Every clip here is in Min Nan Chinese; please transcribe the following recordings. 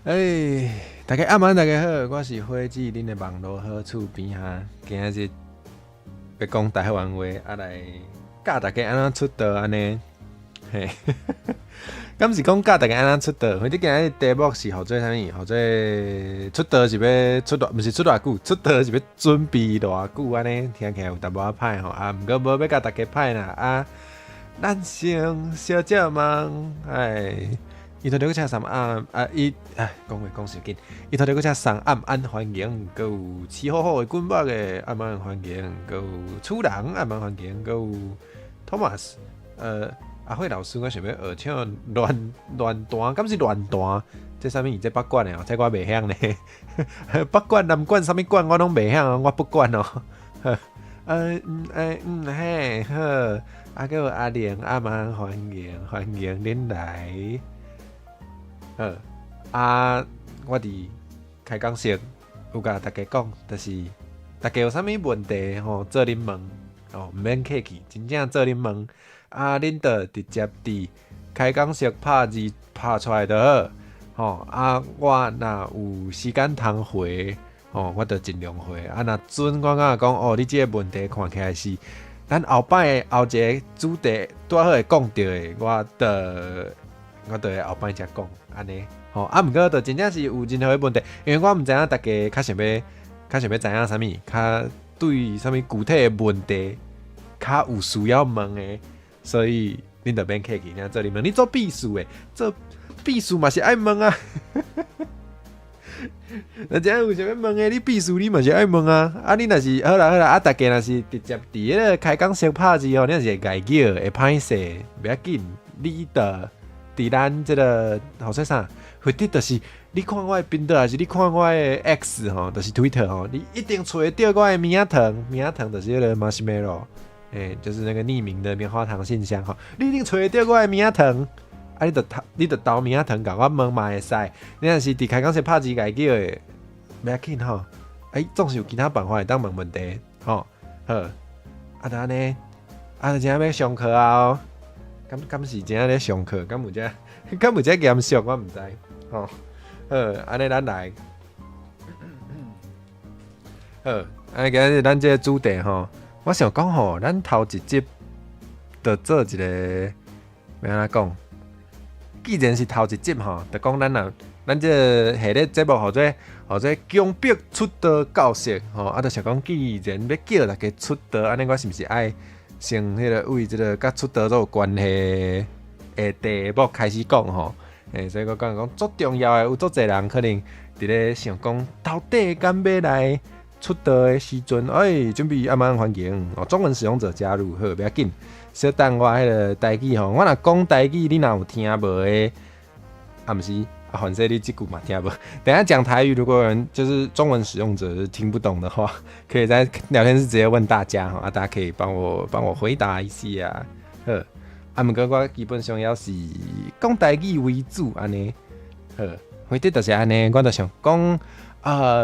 欸，大家暗暝大家好，我是火子，恁的網路好厝邊哈。今仔日欲講台灣話，啊來教大家按怎出道按呢？嘿，敢是講教大家按怎出道？反正今仔日題目是號做啥物？號做出道是欲出偌，毋是出偌久，出道是欲準備偌久按呢？聽起來有淡薄仔歹吼，啊，毋過無欲共大家歹啦啊！咱先小借問，哎。伊頭拄車送暗啊！伊唉，講話講傷緊。伊頭拄車送暗安歡迎，閣有飼好好的滾肉的暗安歡迎，閣有楚人暗安歡迎，閣有 Thomas，阿慧老師，我想欲學唱亂亂彈，敢是亂彈？這啥物？這北管的哦，這我袂曉呢。北管、南管，啥物管我攏袂曉，我不管哦。嗯欸嗯嘿好，啊，閣有阿玲暗安歡迎，歡迎恁來。好啊！我佇開講室有共大家講，就是大家有啥物問題吼，做恁問哦，毋免客氣，真正做恁問。啊，恁就直接佇開講室拍字拍出來就好。吼啊，我若有時間通回，吼，我就盡量回。啊，若準我感覺講哦，你這个問題看起來是咱後擺後一个主題拄好會講著的，我就會後擺才講，按呢，吼啊，毋過就真正是有任何的問題，因為我毋知影大家較想欲知影啥物，較對啥物具體的問題較有需要問的，所以恁就免客氣，爾做恁問。你做秘書的，做秘書嘛是愛問啊。若真有啥物問的，你秘書你嘛是愛問啊。啊，你若是好啦好啦，啊，大家若是直接佇彼个開講室拍字吼，你若是會家叫會歹勢，袂要緊，你就佇咱這个號說啥，或者就是你看我的頻道，還是你看我的 X 吼，就是 Twitter 吼，你一定揣會著我的棉仔糖，棉仔糖就是彼个 Marshmallow，欸，就是那個匿名的棉花糖信箱吼，你一定揣會著我的棉仔糖，啊，你就投棉仔糖共我問嘛會使。你若是佇開講室拍字家叫的，袂要緊吼，欸，總是有其他辦法會當問問題吼。好，啊，就按呢，啊，就真正欲上課啊！敢是真正咧上課？敢有遮嚴肅？我毋知吼。好，按呢咱來。好，按呢今日咱這个主題吼，我想講吼，咱頭一集就做一个，欲按怎講？既然是頭一集吼，就講咱若咱這个系列節目號做強迫出道教室吼，啊，就想講既然欲叫大家出道，按呢我是毋是愛先彼个為這个佮出道做有關係的題目開始講吼？欸，所以我講講足重要的，有足濟人可能佇咧想講，到底敢欲來出道的時陣，欸，準備暗安歡迎哦，中文使用者加入，好，袂要緊。小等我彼个台語吼，我若講台語，你若有聽無的，啊，毋是，啊，反正你這句嘛聽無。等下講台語，如果有人就是中文使用者聽不懂的話，可以在聊天室直接問大家吼，啊，大家可以幫我回答一下。好，啊，毋過我基本上猶是講台語為主，按呢。好，反正就是按呢，我就想講啊，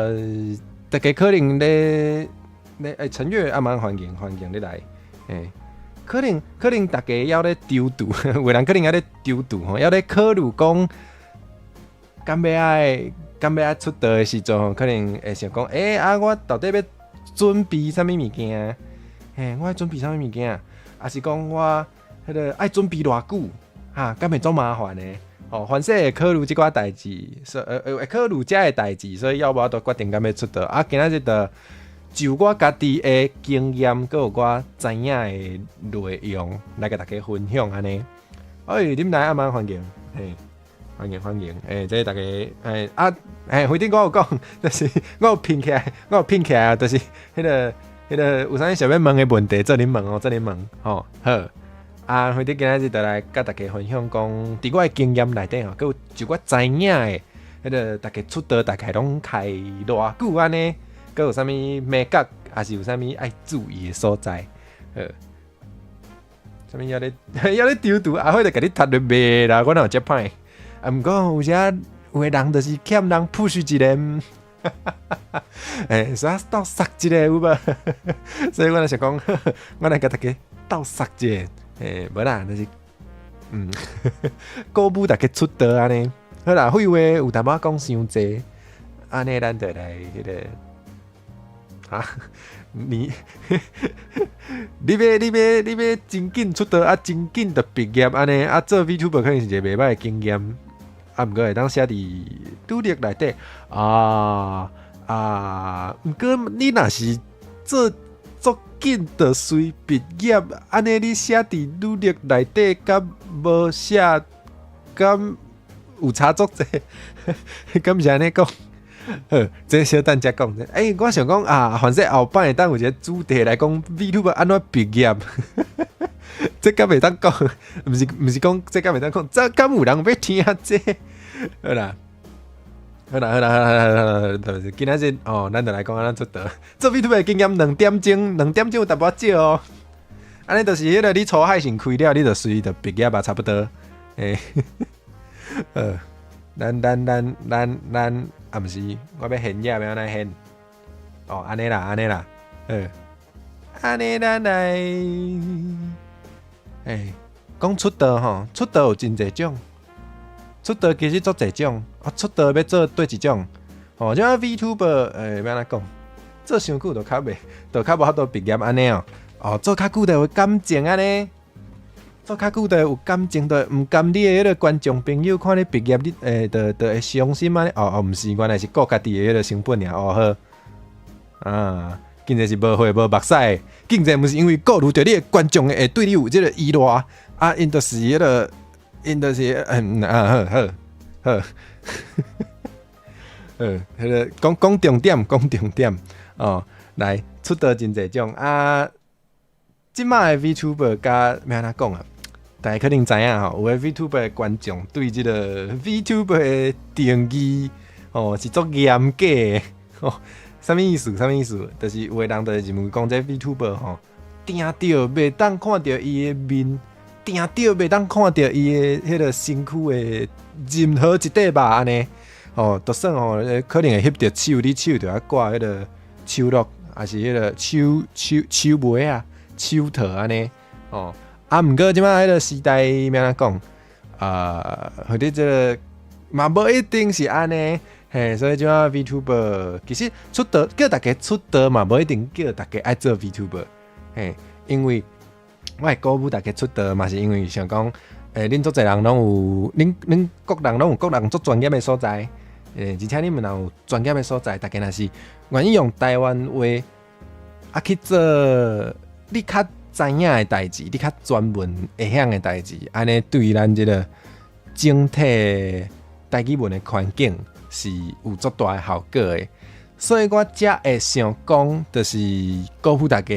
大家可能咧欸，陳月暗安歡迎歡迎你來，欸，可能大家猶咧躊躇，有人可能猶咧躊躇吼，猶咧考慮講，敢欲愛出道的時陣，可能會想講，欸，啊，我到底欲準備啥物物件？嘿，我愛準備啥物物件？抑是講我彼个愛準備偌久？哈，敢會足麻煩的？哦，凡勢會考慮這寡代誌，所會考慮遮个代誌，所以猶無法度決定敢欲出道。啊，今仔日就就我家己的經驗，閣有我知影的內容，來共大家分享按呢。欸，恁來暗安歡迎，嘿，歡迎歡迎，欸，這大家，欸啊，欸，反正我有講，就是我有拼起來，我有拼起來，就是彼个有啥物想欲問的問題，做恁問哦，做恁問，吼，好。啊，反正今仔日就來共大家分享講，佇我的經驗內底吼，閣有就我知影的，彼个大家出道大概攏開偌久按呢？閣有啥物眉角，抑是有啥物愛注意的所在？好，啥物猶咧躊躇，阿慧就共你讀落袂啦，我哪有遮歹？啊，毋過有時有的人就是欠人 push 一下，欸，所以鬥捒一下有無？所以我就想講，我來共大家鬥捒一下，欸，無啦，就是鼓舞大家出道按呢。好，好啦，廢話有淡薄仔講傷濟，按呢咱就來彼個，哈，你欲真緊出道啊，真緊就畢業按呢啊，做 VTuber 可能是一个袂䆀的經驗，啊，毋過會當寫佇履歷內底啊啊，毋過你若是做足緊就隨畢業，按呢你寫佇履歷內底，佮無寫，敢有差足濟？敢是按呢講？好，這小等才講。欸，我想講啊，反正後擺會當有一個主題來講 VTuber 按怎畢業，這敢會當講？毋是講這敢會當講？這敢有人欲聽這？好啦，好啦，好啦，好啦，好啦，好啦，今仔日哦，咱就來講按怎出道。做 VTuber 的經驗2點鐘，兩點鐘有淡薄仔少哦。按呢就是彼個你初海線開了，你就隨就畢業啊，差不多。欸，咱，啊，毋是，我欲現業欲按怎現？哦，按呢啦，按呢啦，好，按呢咱來，欸，講出道吼，出道有真濟種，出道其實足濟種，啊，出道欲做佗一種？吼，這 VTuber，欸，欲按怎講？做傷久就較袂，就較無法度畢業按呢哦。哦，做較久就有感情按呢。做較久就會有感情，就會毋甘你的彼個觀眾朋友看你畢業，你會就會傷心按呢。哦哦，毋是，原來是顧家己的彼個成本爾。哦好，啊，竟然是無血無目屎，竟然毋是因為顧慮著你的觀眾會對你有這個依賴，啊，𪜶就是彼個，𪜶就是，嗯啊好好好，好，彼個講講重點，講重點哦，來出道真濟種啊，這擺的 VTuber 佮欲按怎講啊？大家可能知影吼，有的 VTuber 的觀眾對這個 VTuber 的定義哦是足嚴格的吼。啥物意思？啥物意思？就是有的人就認為講這 VTuber 吼，定著袂當看著伊的面，定著袂當看著伊的彼個身軀的任何一塊肉按呢，吼，就算吼可能會翕著手，你手就愛掛彼個手鐲，抑是彼個手襪仔、手套按呢，吼。啊，毋過這擺彼個時代欲按怎講？啊，或者這個嘛無一定是按呢，嘿，所以這擺 VTuber 其實出道叫大家出道嘛，無一定叫大家愛做 VTuber，嘿，因為我會鼓舞大家出道嘛，是因為想講，欸，恁足濟人攏有，恁各人攏有各人足專業的所在，欸，而且恁們若有專業的所在，大家若是願意用台灣話啊去做，你較知影的代誌，你較專門會曉的代誌，按呢對咱這個整體台語文的環境是有足大的效果的。所以我才會想講，就是鼓舞大家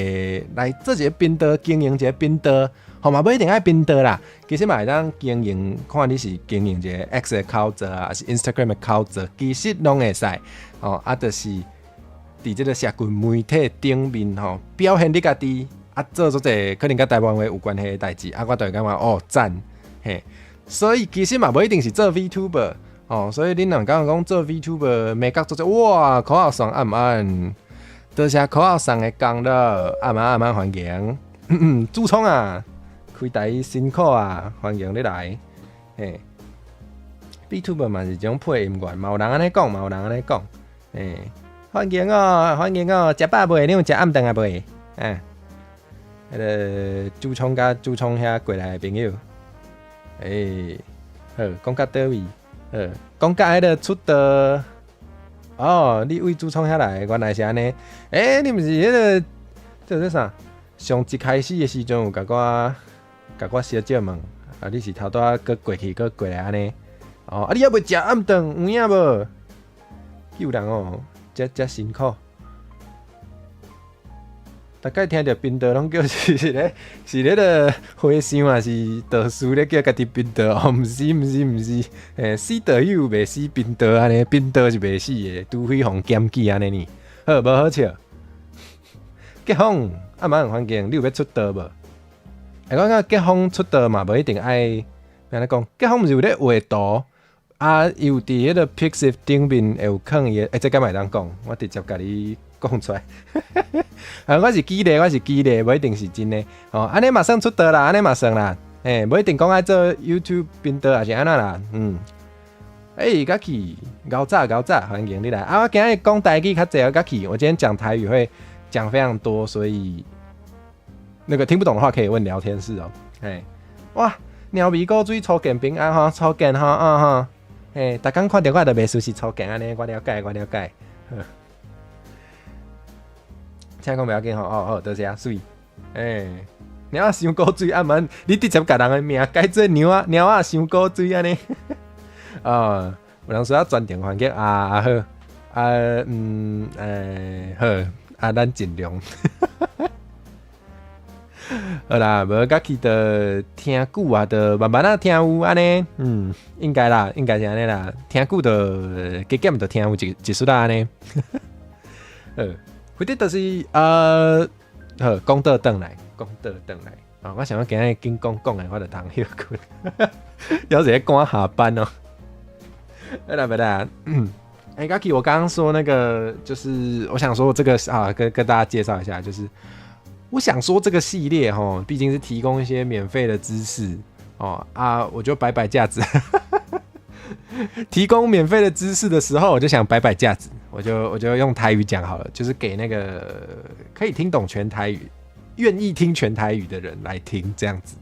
來做一個頻道，經營一個頻道，吼嘛無一定愛頻道啦，其實嘛會當經營，看你是經營一個 X 的口座啊，抑是 Instagram 的口座，其實攏會使，吼啊，就是佇這個社群媒體頂面吼，表現你家己。啊，做足濟可能佮台灣話有關係的代誌，啊，我就會感覺哦讚，嘿，所以其實嘛無一定是做 VTuber 哦，所以恁若感覺講做 VTuber 美角足濟，哇，口號送按毋按？多謝口號送的功勞，按毋按按歡迎，主創啊，開台辛苦啊，歡迎你來，嘿，VTuber 嘛是一種配音員，嘛有人按呢講，嘛有人按呢講，嘿，歡迎哦，歡迎哦，食飽未？你有食暗頓啊未？啊？彼個主創佮主創遐過來的朋友，欸，好，講到佗位？好，講到彼個出道，哦，你為主創遐來，原來是按呢。欸，你毋是彼個這做啥？上一開始的時陣有共我共我小借問，啊，你是頭拄仔閣過去閣過來按呢？哦，啊，你猶未食暗頓，有影無？救人哦，遮遮辛苦。逐擺聽著貧道攏叫是咧，是彼個和尚抑是道士咧叫家己貧道哦？毋是毋是毋是，欸，死道友袂死貧道按呢，貧道是袂死的，除非予檢舉按呢爾。好，無好笑。結婚啊，蠻環境，你有欲出道無？欸，我感覺結婚出道嘛，無一定愛，按怎講？結婚毋是有咧畫圖，啊，伊有佇彼個 Pixiv 頂面會有囥伊的，欸，這敢會當講？我直接共你講出來。啊，我是舉例，我是舉例，無一定是真的。哦，按呢嘛算出道啦，按呢嘛算啦。欸，無一定講愛做 YouTube 頻道，抑是按怎啦？嗯。欸，嘉琪，𠢕早𠢕早，歡迎你來。啊，我今日講台語較濟，嘉琪，我今天講台語會講非常多，所以那個聽不懂的話可以問聊天室哦。欸，哇，鳥味古錐初見平安吼，初見吼啊吼。欸，逐工看著我就袂輸是初見按呢，我了解，我了解。請講袂要緊吼，哦哦，多謝，媠。欸，貓仔傷古錐啊蠻，你直接共人的名改做貓仔貓仔傷古錐按呢？啊，有人說要專程還擊啊啊好，啊嗯欸好，啊咱盡量。好啦，無家己就聽久啊，就慢慢仔聽有按呢，嗯，應該啦，應該是按呢啦。聽久就加減就聽有一一絲仔按呢。好，或者就是好，講倒轉來，講倒轉來。啊，我想欲今日緊講講的，我就通歇睏，猶是咧趕下班哦。好啦，袂啦。欸，Gaki，我剛剛說那個，就是我想說這個啊，跟大家介紹一下，就是我想說這個系列吼，畢竟是提供一些免費的知識哦啊，我就擺擺架子。提供免費的知識的時候，我就想擺擺架子，我就用台語講好了，就是給那個可以聽懂全台語、願意聽全台語的人來聽，這樣子。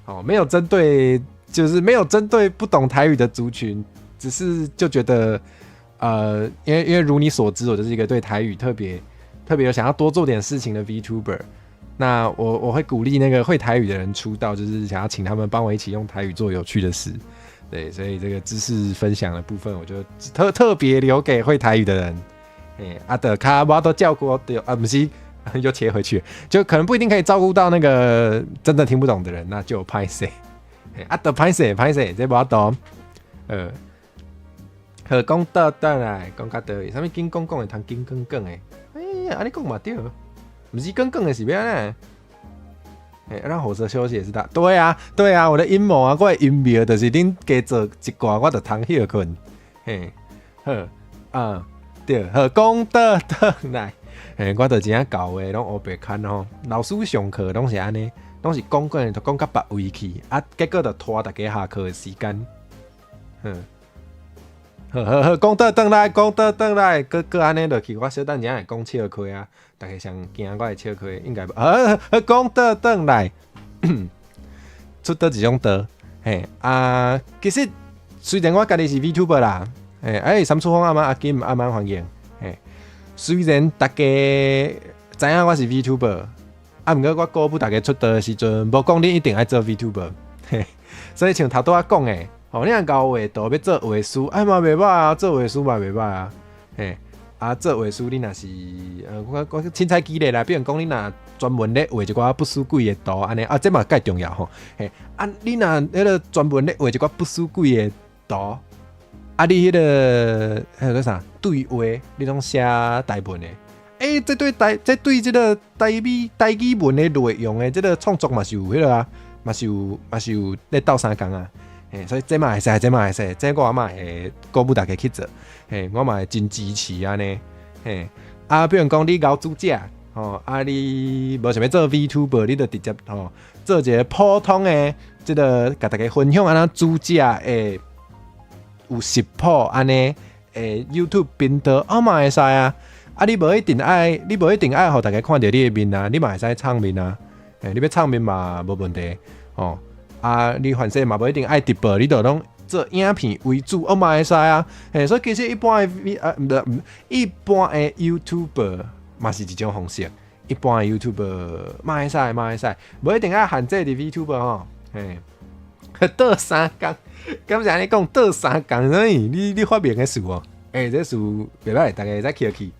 哦，沒有針對，就是沒有針對不懂台語的族群，只是就覺得，因為如你所知，我就是一個對台語特別特別有想要多做點事情的 VTuber。那我會鼓勵那個會台語的人出道，就是想要請他們幫我一起用台語做有趣的事。對，所以這個知識分享的部分，我就特別留給會台語的人。欸，啊著較無法度照顧著啊，毋是又切回去，就可能不一定可以照顧到那個真的聽不懂的人，那就歹勢。啊，著歹勢歹勢，這無法度。好，講倒轉來，講較倒位，啥物緊講講的通緊講講的？欸，按呢講嘛對，毋是講講的是欲按怎？欸，讓火車休息也是大。對啊，對啊，我的陰謀啊，我的陰謀就是恁加做一寡，我就通歇睏。嘿，好，啊，對，好，講倒轉來，嘿，我就真正厚話攏烏白牽吼。老師上課攏是按呢，攏是講講就講到別位去，啊，結果就拖逐家下課的時間。嗯，好好好，講倒轉來，講倒轉來，閣閣按呢落去，我小等一下會講笑話啊。逐家上驚我會笑話，應該無。好，講倒轉來，出佗一種刀？嘿啊，其實雖然我家己是 VTuber 啦，嘿，欸，三處風阿媽阿金阿媽歡迎，嘿，雖然逐家知影我是 VTuber，啊，毋過我鼓舞逐家出道的時陣，無講恁一定愛做 VTuber，嘿，所以像頭拄仔講的，吼，你若𠢕畫圖欲做畫師，哎嘛袂䆀啊，做畫師嘛袂䆀啊，嘿。啊，做畫師你若是，我凊彩舉例啦，比如講你若專門咧畫一寡不輸鬼的圖，按呢啊，這嘛蓋重要吼。嘿，啊，你若彼個專門咧畫一寡不輸鬼的圖，啊，你彼個彼個啥對話，你攏寫台文的，欸，這對這個台語台語文的內容的這個創作嘛是有彼個啊，嘛是有咧鬥相共啊。嘿，所以這嘛會使，這嘛會使，這我嘛會鼓舞逐家去做，嘿，我嘛會真支持按呢，嘿，啊，比如講你𠢕煮食，吼，啊，你無想欲做 VTuber，你就直接吼做一個普通的，這個共逐家分享按怎煮食的有食譜按呢，的 YouTube 頻道，啊嘛會使啊，啊，你無一定愛予逐家看著你的面啊，你嘛會使藏面啊，嘿，你欲藏面嘛無問題，吼。啊，你反正嘛無一定愛直播，你就攏做影片為主，哦嘛會使啊。嘿，所以其實一般的 V 啊，毋一般的 YouTuber 嘛是一種方式。一般的 YouTuber 嘛會使，嘛會使，無一定愛限制佇 VTuber 吼。嘿，倒三工，敢是按呢講倒三工啥物？你發明的詞哦？欸，這詞袂䆀，逐家會使抾去，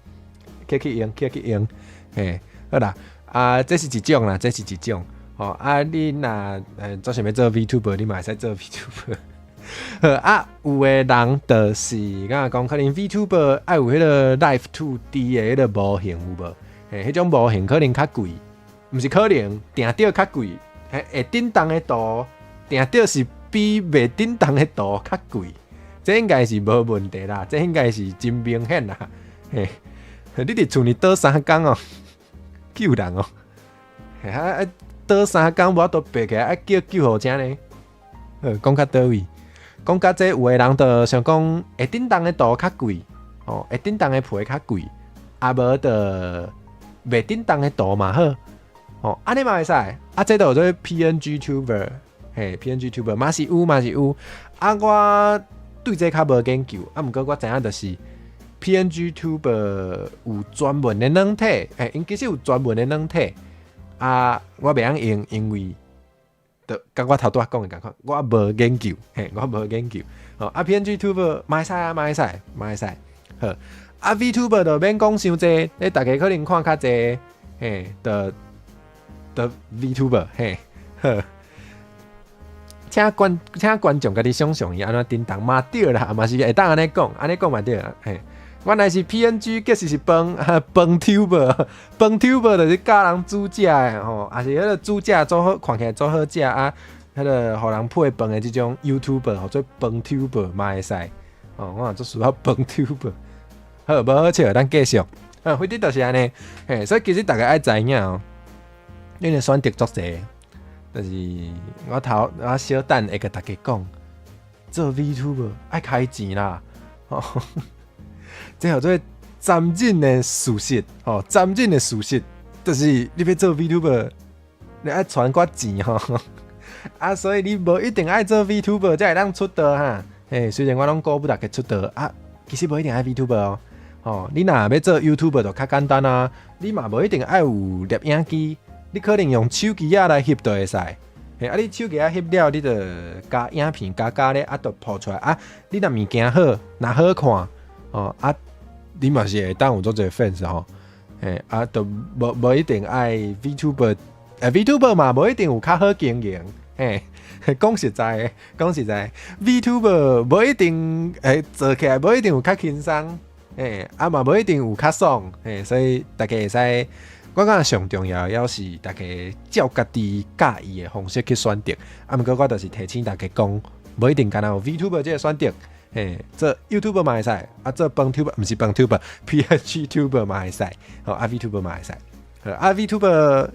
抾去用，抾去用。嘿，好啦，啊，這是一種啦，這是一種。吼啊！你若做想欲做 VTuber，你嘛會使做 VTuber。好啊，有的人就是敢若講，可能 VTuber 愛有彼個 Live 2D 的彼個模型有無？嘿，彼種模型可能較貴，毋是可能，定著較貴。嘿，會振動的圖，定著是比袂振動的圖較貴。這應該是無問題啦，這應該是真明顯啦。嘿，你佇厝裡倒三工哦，救人哦。嘿啊！倒三工無法度爬起來，愛叫救護車呢？講較佗位？講甲這有的人就想講會振動的圖較貴，哦，會振動的皮較貴，啊無就袂振動的圖嘛好，哦，按呢嘛會使，啊，這就叫做 PNG Tuber，嘿，PNG Tuber 嘛是有嘛是有，啊，我對這較無研究，啊，毋過我知影就是 PNG Tuber 有專門的軟體，欸，𪜶其實有專門的軟體，啊，我袂曉用，因為就佮我頭拄仔講的仝款，我無研究，嘿，我無研究，哦，啊，PNG Tuber 嘛會使啊，嘛會使，嘛會使，好，啊，VTuber 就免講傷濟，你逐家可能看較濟，嘿，就就 VTuber，嘿，好。請觀眾家己想象伊按怎振動嘛對啦，嘛是會當按呢講，按呢講嘛對啦，嘿。原來是 PNG，其實是飯飯 Tuber，飯 Tuber 就是教人煮食的吼，抑是彼个煮食做好，看起來做好食啊，彼个予人配飯的這種 YouTuber，號做飯 Tuber 嘛會使，哦，我嘛足需要飯 Tuber。好，無好笑，咱繼續。好，反正就是按呢，嘿，所以其實逐家愛知影哦，恁的選擇足濟，就是我頭我小等會共逐家講，做 VTuber 愛開錢啦，吼。這號做殘忍的事實，吼，殘忍的事實，就是你欲做 VTuber，你愛存寡錢吼，啊，所以你無一定愛做 VTuber 才會當出道哈，嘿，雖然我攏鼓舞逐家出道啊，其實無一定愛 VTuber 哦，吼，你若欲做 YouTuber 就較簡單啊，你嘛無一定愛有攝影機，你可能用手機仔來翕就會使，嘿，啊，你手機仔翕了，你就加影片加加咧，啊，就鋪出來啊，你若物件好，若好看，哦，啊。你嘛是會當有足濟 fans 吼，嘿，啊，就無一定愛 VTuber，欸，VTuber 嘛無一定有較好經營，嘿，講實在的，講實在，VTuber 無一定會做起來，無一定有較輕鬆，嘿，啊嘛無一定有較爽，嘿，所以逐家會使，我感覺上重要的猶是逐家照家己佮意的方式去選擇，啊，毋過我就是提醒逐家講，無一定干焦有 VTuber 這個選擇。嘿，做 YouTuber 嘛會使，啊做飯 Tuber 毋是飯 Tuber，PNG Tuber 嘛會使，吼啊 VTuber 嘛會使，啊 VTuber，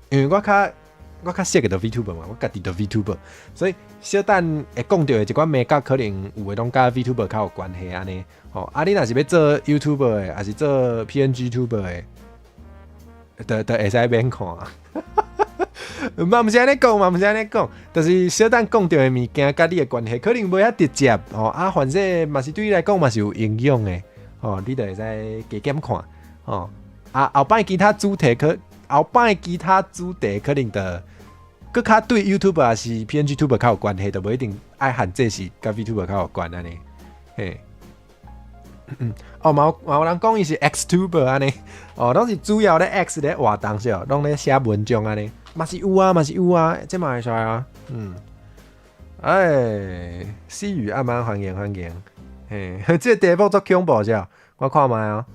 因為我較熟的就 VTuber 嘛，我家己就 VTuber，所以小等會講著的一寡眉角，可能有的攏佮 VTuber 較有關係按呢，吼啊你若是欲做 YouTuber 的，抑是做 PNG Tuber 的，就會使免看。嘛毋是按呢講，嘛毋是按呢講，就是小等講著的物件，佮你的關係可能無遐直接，吼啊，反正嘛是對你來講嘛是有營養的，吼，你就會使加減看，吼啊後擺其他主題可後擺其他主題可能就閣較對 YouTuber 抑是 PNG Tuber 較有關係，就無一定愛限制是佮 VTuber 較有關按呢，嘿。哦，嘛有人講伊是 Xtuber 按呢，哦，攏是主要咧 X 咧活動是哦，攏咧寫文章按呢，嘛是有啊，嘛是有啊，這嘛會使啊，嗯，哎，思雨阿媽歡迎歡迎，嘿，這個題目足恐怖是我看覓哦，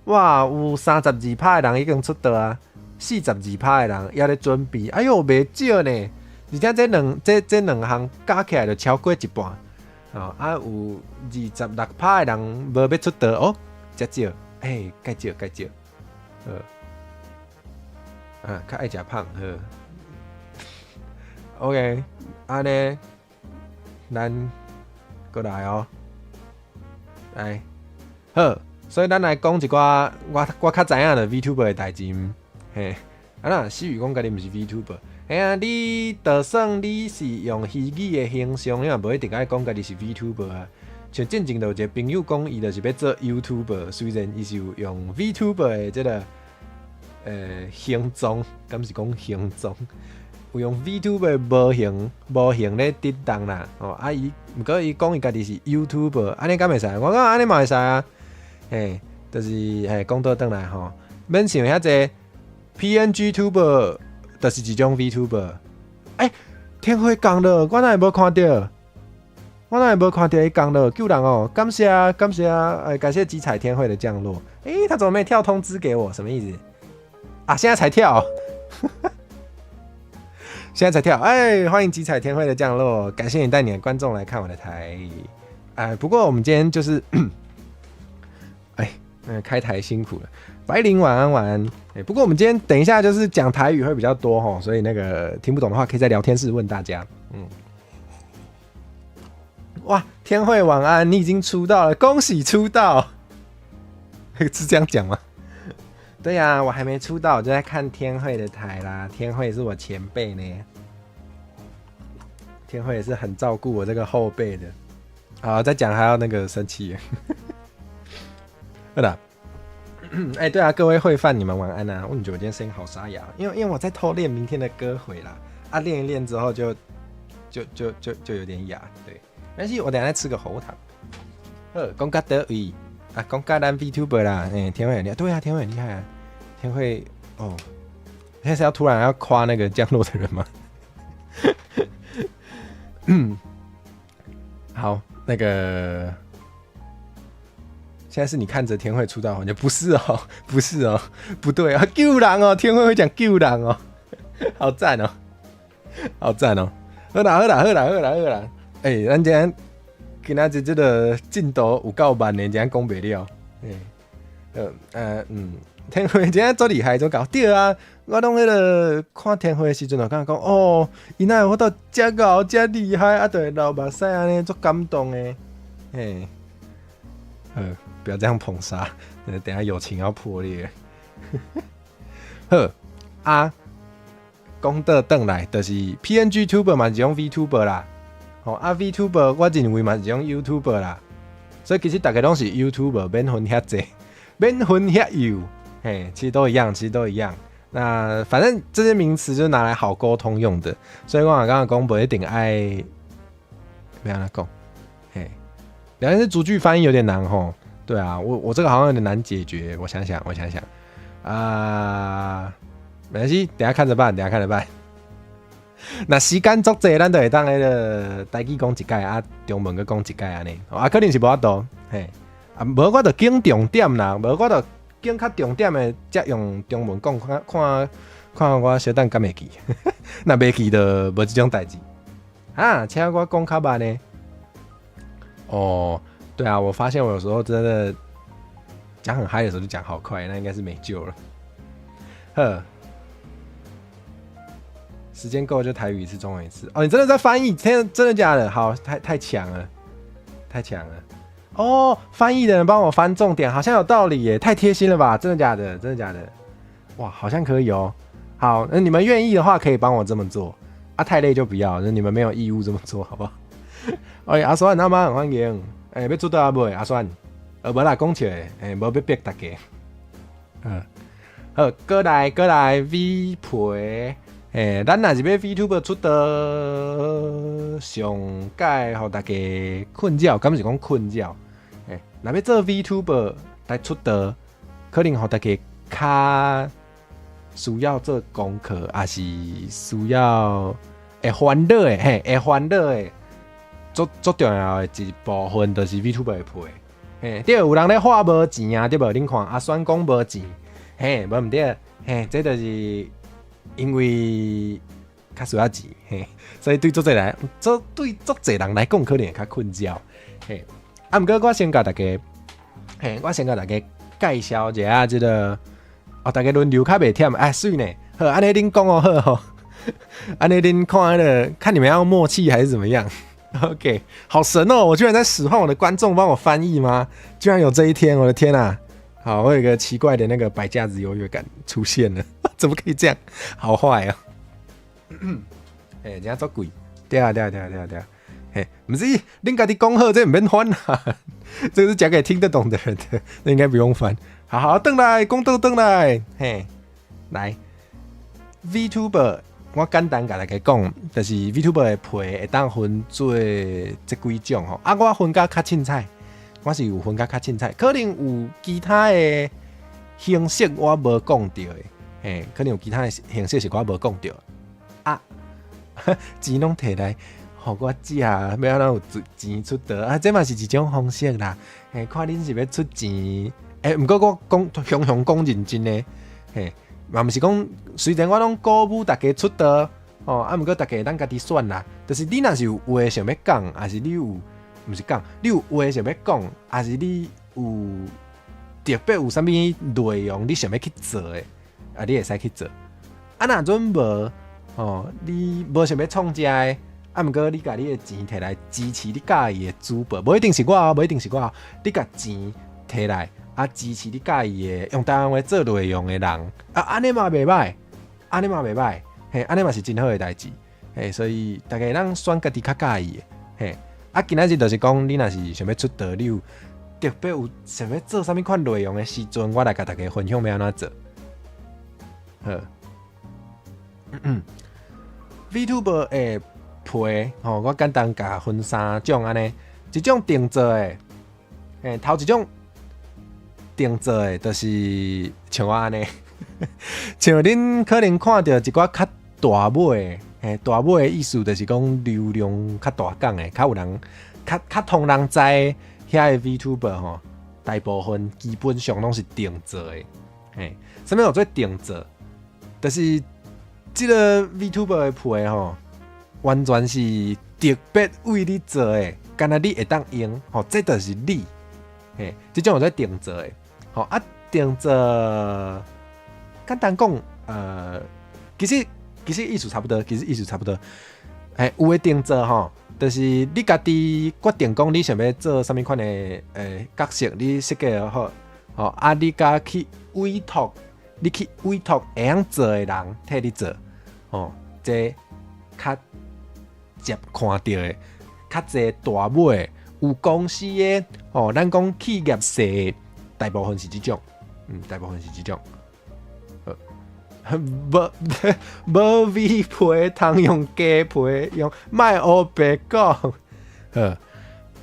哇，有32%的人已經出道啊，42%的人猶咧準備，哎喲，袂少呢，而且這兩項加起來就超過一半。哦，啊有26%的人無欲出道哦，遮少，欸，蓋少蓋少，好，啊，較愛食胖好，OK，按呢，咱閣來哦，來，好，所以咱來講一寡我較知影的 VTuber 的代誌，嘿，啊那思雨講家己毋是 VTuber。嘿啊，你就算你是用虛擬的形象，你嘛無一定愛講家己是 VTuber 啊。像進前就有一個朋友講，伊就是欲做 YouTuber，雖然伊是有用 VTuber 的這個形狀，敢是講形狀，有用 VTuber 模型咧振動啦。哦，啊伊，毋過伊講伊家己是 YouTuber，按呢敢會使？我講按呢嘛會使啊。嘿，就是嘿，講倒轉來吼，免想遐濟 PNG Tuber。就是一種 VTuber，欸，天會降落，我哪會無看著？我哪會無看著伊降落？救人哦！感謝感謝，欸，感謝七彩天會的降落。欸，他怎麼沒跳通知給我？什麼意思？啊，現在才跳，現在才跳。欸，歡迎七彩天會的降落，感謝你帶你的觀眾來看我的台。哎，不過我們今天就是，哎，開台辛苦了。白靈晚安晚安，欸，不過我們今天等一下就是講台語會比較多齁，所以那個聽不懂的話可以在聊天室問大家。嗯，哇，天慧晚安，你已經出道了，恭喜出道。是這樣講嗎？對呀，我還沒出道，我就在看天慧的台啦。天慧是我前輩呢，天慧也是很照顧我這個後輩的。好，再講還要那個生氣。對了，哎，對啊，各位會飯，你們晚安啊！我覺得我今天聲音好沙啞，因為我在偷練明天的歌回啦。啊，練一練之後就有點啞。對，沒關係，我等下再吃個喉糖。好，講到佗位啊，講到咱 VTuber 啦，哎，天慧很厲害，對啊，天慧很厲害啊，天慧哦，現在是要突然要誇那個降落的人嗎？嗯，好，那個。現在是你看着天慧出道環節，不是哦，不是哦，不對啊，救人哦，天慧會講救人哦，好讚哦，好讚哦，好啦好啦好啦好啦好啦，欸，咱今天今仔日這個進度有夠慢的，今天講袂了，欸，天慧今天足厲害，足𠢕對啊，我攏彼個看天慧的時陣，就感覺講哦，伊哪會有法度遮𠢕遮厲害，啊，就會流目屎按呢，足感動的，欸，不要這樣捧殺，等下友情要破裂。好啊，講倒轉來，就是 PNG Tuber 嘛是一種 VTuber 啦。吼啊，VTuber 我認為嘛是一種 YouTuber 啦。所以其實大家攏是 YouTuber，免分遐濟，免分遐幼，嘿，其實都一樣，其實都一樣。那反正這些名詞就是拿來好溝通用的。所以我剛剛講無一定愛，欲按怎講，嘿，兩個是逐句翻譯有點難吼。對啊，我這個好像有點難解決。我想想，我想想，啊，沒關係，等下看着辦，等下看着辦。若時間足濟，咱就會當彼個台語講一擺啊，中文閣講一擺按呢。啊，可能是無法度，嘿，啊，無我就揀重點啦，無我就揀較重點的，才用中文講，看看看我小等敢會記，若袂記就無這種代誌。啊，請我講較慢呢。哦，對啊，我發現我有時候真的講很嗨的時候就講好快，那應該是沒救了。呵。時間夠就台語一次，中文一次。哦，你真的在翻譯？天，真的假的？好，太強了，太強了。哦，翻譯的人幫我翻重點，好像有道理耶，太貼心了吧？真的假的？真的假的？哇，好像可以哦。好，那你們願意的話，可以幫我這麼做。啊，太累就不要，那你們沒有義務這麼做，好不好？哎，阿酸阿媽很歡迎。哎，欲出道啊未？阿酸，無啦，講笑的，哎，無欲逼大家。嗯，好，過來過來，V 皮。欸，咱若是欲 VTuber 出道，上蓋予大家困擾，敢是講困擾？欸，若欲做 VTuber 來出道，可能予大家較需要做功課，抑是需要會煩惱的，嘿，會煩惱的，足足重要的一部分，就是 VTuber 的皮。嘿，對，有人咧話無錢啊，對無？恁看阿酸講無錢，嘿，無毋對，嘿，這就是因為較需要錢，嘿，所以對足濟人，做對足濟人來講，可能會較困擾，嘿。啊，毋過我先共大家，嘿，我先共大家介紹一下這個，哦，大家輪流較袂忝，哎，媠呢，好，按呢恁講哦，好吼，按呢恁看彼個，看你們要默契還是怎麼樣？OK，好神哦，我居然在使喚我的觀眾幫我翻譯嗎？居然有這一天，我的天啊！好，我有一個奇怪的那個擺架子優越感出現了，怎麼可以這樣？好壞哦！欸，真足貴，對啊對啊對啊對啊對啊！嘿，毋是，恁家己講好，這毋免翻啦，這個是講給聽得懂的人的，那應該不用翻。好好，轉來，講倒轉來，嘿，來，VTuber，我簡單共大家講，就是 VTuber 的皮會當分做這幾種吼。啊，我分甲較凊彩，我是有分甲較凊彩，可能有其他的形式我無講著的，嘿，可能有其他的形式是我無講著。啊，錢攏提來，予我食，欲按怎有錢出道啊？這嘛是一種方式啦。嘿，看恁是欲出錢，欸，毋過我講雄雄講認真的，嘿，嘛毋是講，雖然我攏鼓舞大家出道，吼，啊，毋過大家會當家己選啦。就是你若是有話想欲講，抑是你有，毋是講，你有話想欲講，抑是你有特別有啥物內容你想欲去做的，啊，你會使去做。啊，若陣無，吼，你無想欲創這的，啊，毋過你共你的錢提來支持你佮意的主播，無一定是我哦，無一定是我哦，你共錢提來啊，支持你佮意的用台灣話做內容的人，啊，按呢嘛袂䆀，按呢嘛袂䆀，嘿，按呢嘛是真好的代誌，嘿，所以大家會當選家己較佮意的，嘿，啊，今仔日就是講，你若是想欲出道，你有特別有想欲做啥物款內容的時陣，我來共大家分享欲按怎做。好，VTuber 的皮吼，我簡單共分三種按呢，一種定做的，欸，頭一種定做的，就是像我按呢，像恁可能看著一寡較大尾的，嘿，大尾的意思就是講流量較大港的，較有人較較通人知遐个 VTuber 吼，大部分基本上攏是定做的，嘿，啥物叫做定做？就是這个 VTuber 的皮吼，完全是特別為你做的，敢若你會當用，吼，這就是你，嘿，這種叫做定做的，吼啊，定做簡單講，其實意思差不多，其實意思差不多，嘿，有的定做吼，就是你家己決定講你想欲做啥物款的角色，你設計好，吼啊，你共去委託，你去委託會曉做的人替你做，吼，這較捷看著的，較濟大尾有公司的，吼，咱講企業勢，大部分是這種，大部分是這種。無無 V 皮通用雞皮用，莫烏白講。好，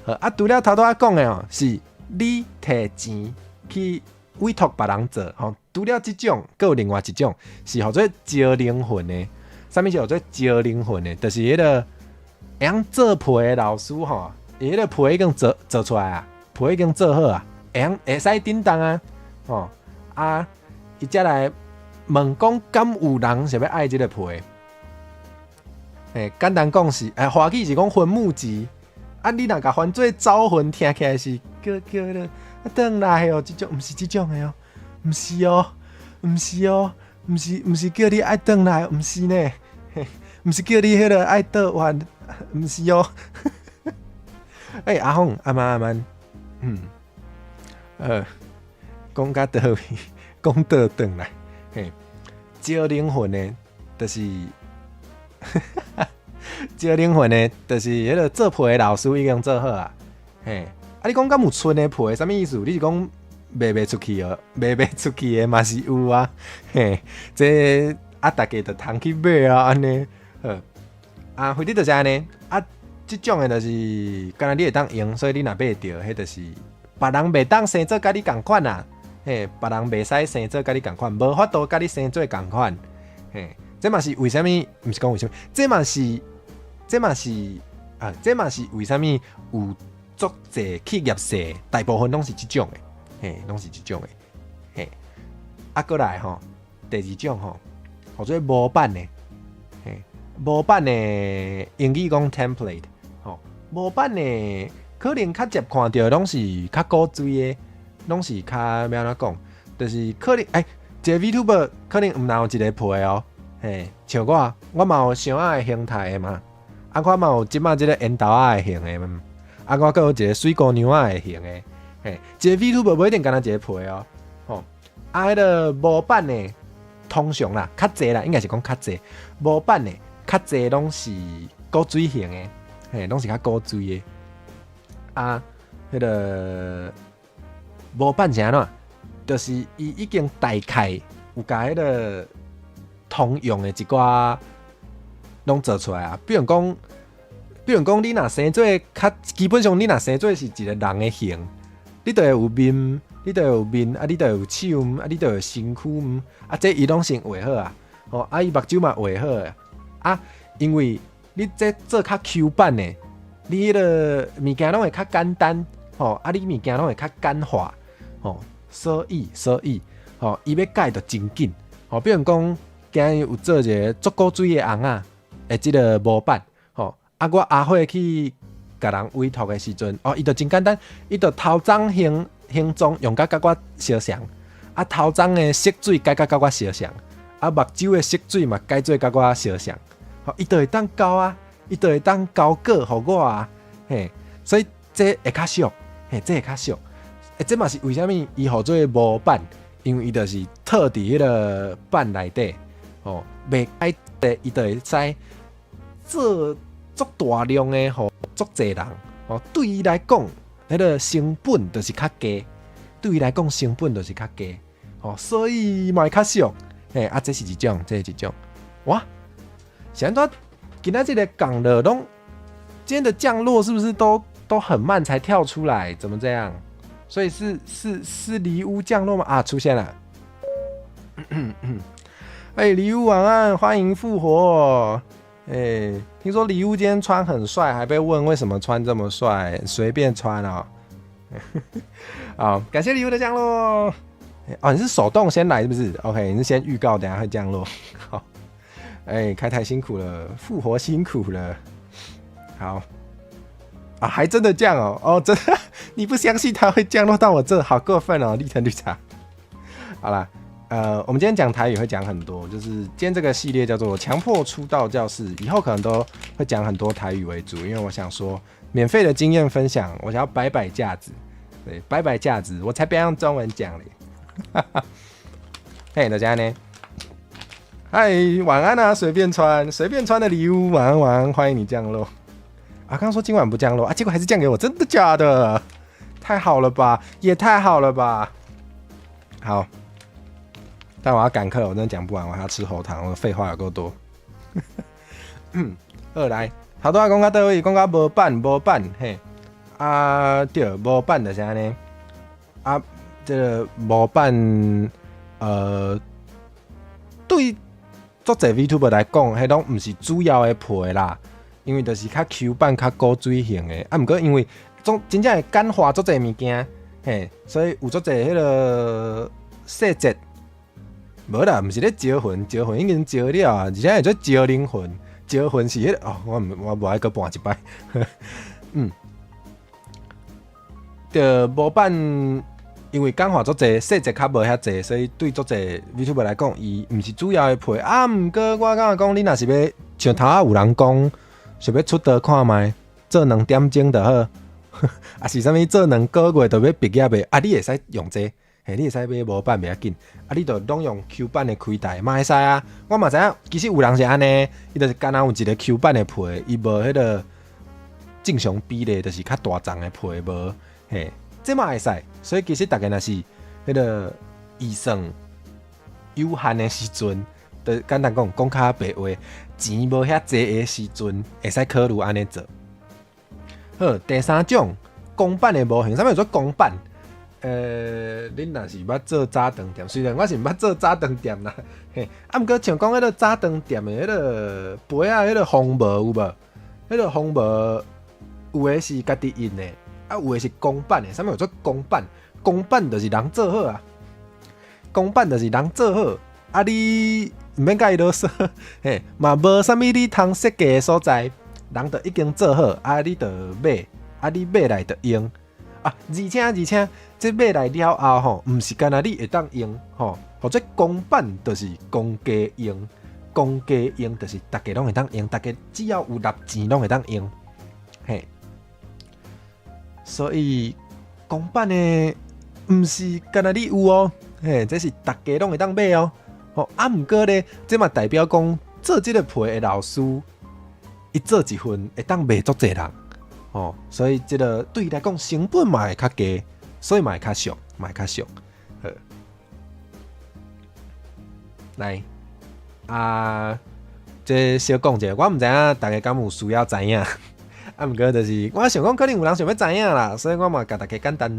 好啊，除了頭拄仔講的哦，是你提錢去委託別人做，吼。除了這種，閣有另外一種是號做招靈魂的。啥物叫做招靈魂的？就是彼个會曉做皮的老師吼，伊彼个皮已經做出來啊，皮已經做好啊，會曉會使振動啊，吼啊，伊才來問講，敢有人想欲愛這个皮？欸，簡單講是，欸，華語是講墳墓誌，啊，你若共翻做招魂，聽起來是叫叫彼个啊，轉來哦，這種毋是這種的哦，毋是哦，毋是哦，毋是叫你愛轉來，毋是呢，毋是叫你彼个愛倒還，毋是哦。欸，阿鳳，阿媽阿媽，講甲佗位，講倒轉來，嘿，招靈魂的，就是招靈魂的，就是彼个做皮的老師已經做好啊，嘿，啊，你講敢有賰的皮，啥物意思？你是講賣袂出去哦？賣袂出去的嘛是有啊，嘿，這啊，大家就通去買啊，按呢，好，啊，反正就是按呢，啊，這種的就是敢若你會當用，所以你若買著，彼就是別人袂當生做佮你仝款啊，嘿，別人袂使生做佮你仝款，無法度佮你生做仝款，嘿，這嘛是為啥物？毋是講為啥物，這嘛是為啥物有足濟企業勢，大部分攏是這種的，嘿，攏是這種的，嘿，啊，閣來吼，第二種吼，號做模板的，嘿，模板的英語講 template，吼，模板的可能較捷看著攏是較古錐的，攏是較欲按怎講，就是可能欸，一个 VTuber 可能毋但有一个皮哦，嘿，像我，我嘛有箱仔的形態的嘛，啊，我嘛有這擺這个緣投仔的型的嘛，啊，我閣有一個水姑娘仔的型的，嘿，一个 VTuber 無一定干焦一個皮哦，吼，啊，彼个模板的通常啦，較濟啦，應該是講較濟，模板的較濟攏是古錐型的，嘿，攏是較古錐的，啊，彼个模板是按怎？就是伊已經大概有共彼个通用的一寡攏做出來啊，比如講，你若生做較基本上，你若生做是一個人的形，你就會有面，你就會有面，啊，你就會有手，啊，你就會有身軀，啊，這伊攏先畫好啊，吼，啊，伊目睭嘛畫好的，啊，因為你這做較 Q 版的，你彼个物件攏會較簡單，吼，啊，你物件攏會較簡化，吼，所以，吼，伊欲改就真緊，吼，比如講，今日有做一个足古錐的尪仔的這个模板，吼，啊，我阿伙去共人委託的時陣，哦，伊就真簡單，伊就頭鬃形狀用甲佮我相像，啊，頭鬃的色水改甲佮我相像，啊，目睭的色水嘛改做佮我相像，吼，伊就會當交啊，伊就會當交稿予我啊，嘿，所以這會較俗，嘿，這會較俗。欸，這嘛是為啥物伊號做模板，因為伊就是套佇彼個板內底，吼，袂歹的，伊就會使做足大量的，予足濟人，吼，對伊來講，彼個成本就是較低，對伊來講成本就是較低，吼，所以嘛會較俗，嘿，啊，這是一種，這是一種，哇，是按怎今仔這个降落攏，今天的降落是不是都很慢才跳出來？怎麼這樣？所以是離屋降落嗎？啊，出現了！哎，禮物晚安，歡迎復活。哎，聽說禮物今天穿很帥，還被問為什麼穿這麼帥，隨便穿哦。好，感謝禮物的降落。哦，你是手動先來是不是？OK，你是先預告，等下會降落。好，哎，開台辛苦了，復活辛苦了。好。啊，還真的降哦！哦，真的，你不相信它會降落到我這，好過分哦！綠藤綠茶。好啦，我們今天講台語會講很多，就是今天這個系列叫做“強迫出道教室”，以後可能都會講很多台語為主，因為我想說免費的經驗分享，我想要擺擺架子，對，擺擺架子，我才不要用中文講嘞。嘿，大家呢？嗨，晚安啊！隨便穿，隨便穿的禮物，晚安晚安，歡迎你降落。啊，剛剛說今晚不降落啊，結果還是降給我，真的假的？太好了吧，也太好了吧！好，但我要趕課，我真的講不完，我還要吃喉糖，我廢話有夠多。二來，頭拄仔講到佗位，講到模板模板，嘿，啊對，模板就是按呢，啊，這個模板，對足濟 VTuber 來講，彼攏毋是主要的皮啦。因為就是較 Q 版、較古錐型的，啊，毋過因為總真正會簡化足濟物件，嘿，所以有足濟彼个細節，無啦，毋是咧招魂，招魂已經招了啊，而且會做招靈魂，招魂是彼個哦，我毋我無愛閣搬一擺，著模板，因為簡化足濟細節較無遐濟，所以對足濟 VTuber 來講，伊毋是主要的皮。啊，毋過我感覺講，你若是欲像頭仔有人講，想欲出道看覓，做2點鐘就好，啊是啥物做2個月就欲畢業的，啊你會使用這個，嘿，你會使買模板袂要緊，啊你就攏用 Q 版的開台嘛會使啊。我嘛知影，其實有人是按呢，伊就是干焦有一個 Q 版的皮，伊無彼個正常比例，就是較大叢的皮無，嘿，這嘛會使。所以其實逐家若是彼個預算有限的時陣，就簡單講，講較白話，錢無遐濟的時陣，會使考慮按呢做。好，第三種公版的模型，啥物叫做公版？恁若是捌做早餐店，雖然我是毋捌做早餐店啦，嘿，啊，毋過像講彼個早餐店的彼個杯仔，彼個封膜有無？彼個封膜有的是家己印的，啊，有的是公版的。啥物叫做公版？公版就是人做好啊，公版就是人做好，啊，你毋免共伊囉嗦，嘿，嘛無啥物你通設計的所在，人就已經做好，啊，你就買，啊，你買來就用。啊，而且，這買來了後吼，毋是干焦你會當用吼，或者公版就是公家用，公家用就是逐家攏會當用，逐家只要有納錢攏會當用，嘿。所以公版的毋是干焦你有哦，嘿，這是逐家攏會當買哦。吼，啊，毋過咧，這嘛代表講做這个皮的老師，伊做一份會當賣足濟人。哦，所以這个對伊來講成本嘛會較低，所以嘛會較俗，嘛會較俗。好，來啊，這小講者，我毋知影逐家敢有需要知影。啊，毋過就是我想講，可能有人想欲知影啦，所以我嘛共逐家簡單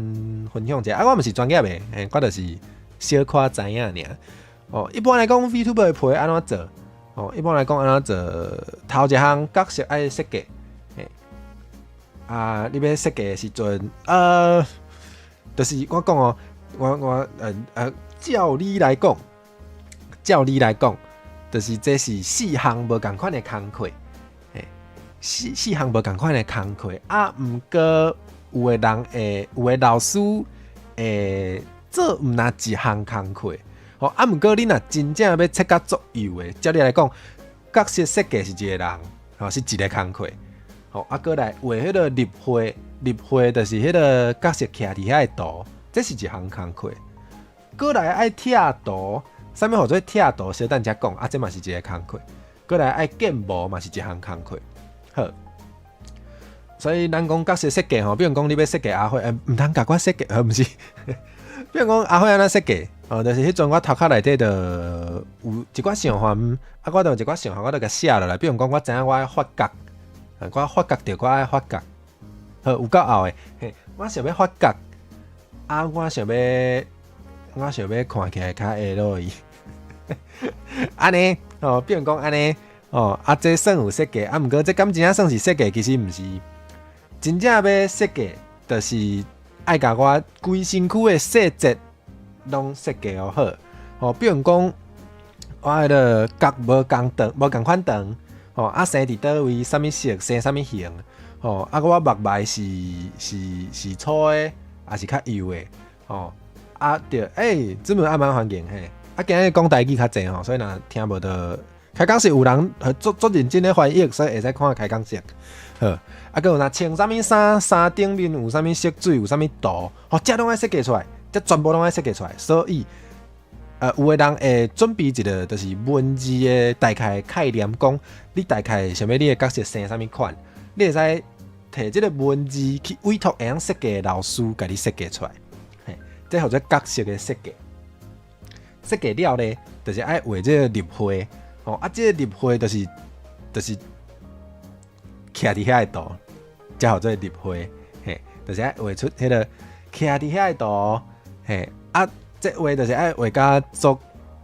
分享一下。啊，我毋是專業的，嘿，我就是小可知影爾。哦，一般來講，VTuber 的皮按怎做？哦，一般來講按怎做？頭一項角色愛設計。啊，你欲設計的時陣，就是我講哦，我照理來講，就是這是四項無仝款的工課，嘿，四項無仝款的工課。啊，毋過有的人會，有的老師會做毋若一項工課，吼，啊，毋過你若真正欲切甲足幼的，照理來講，角色設計是一個人。吼，是一个工課。吼，啊，閣來畫彼個立繪，立繪就是彼個角色徛佇遐的圖，這是一項工課。閣來愛拆圖，啥物號做拆圖？小等才講，啊，這嘛是一個工課。閣來愛建模嘛是一項工課。好，所以咱講角色設計吼，比如講你欲設計阿火，毋通共我設計，毋是。比如講阿火按怎設計，哦，就是彼陣我頭殼內底就有一寡想法，啊，我就有一寡想法，我就共寫落來。比如講，我知影我愛發角，我發覺著我愛發角，好，有夠後的，嘿，我想欲發角，啊，我想欲看起來較會落去，按呢，哦，比如講按呢，哦，啊，這算有設計，啊，毋過這敢真正算是設計，其實毋是，真正欲設計，就是愛共我規身軀的細節攏設計予好，吼，比如講，我彼个角無仝長，無仝款長，吼，啊，生佇佗位，啥物色，生啥物型，吼，啊，我目眉是粗的，抑是較幼的，吼，啊對，欸，這門暗蠻環境嘿，啊，今日講台語較濟吼，所以若聽無著，開講室有人足足認真咧翻譯，所以會使看開講室。好，啊，閣有若穿啥物衫，衫頂面有啥物色水，有啥物圖，吼，這攏愛設計出來，這全部攏愛設計出來。所以，有的人會準備一個，就是文字的大概概念，講你大概想欲你的角色生啥物款，你會使提這個文字去委託會曉設計的老師，共你設計出來。嘿，這號做角色的設計。設計了咧，就是愛畫這個立繪，吼，啊，這個立繪就是徛佇遐的圖，才號做立繪，嘿，就是愛畫出彼個徛佇遐的圖，嘿，啊，這畫就是愛畫甲足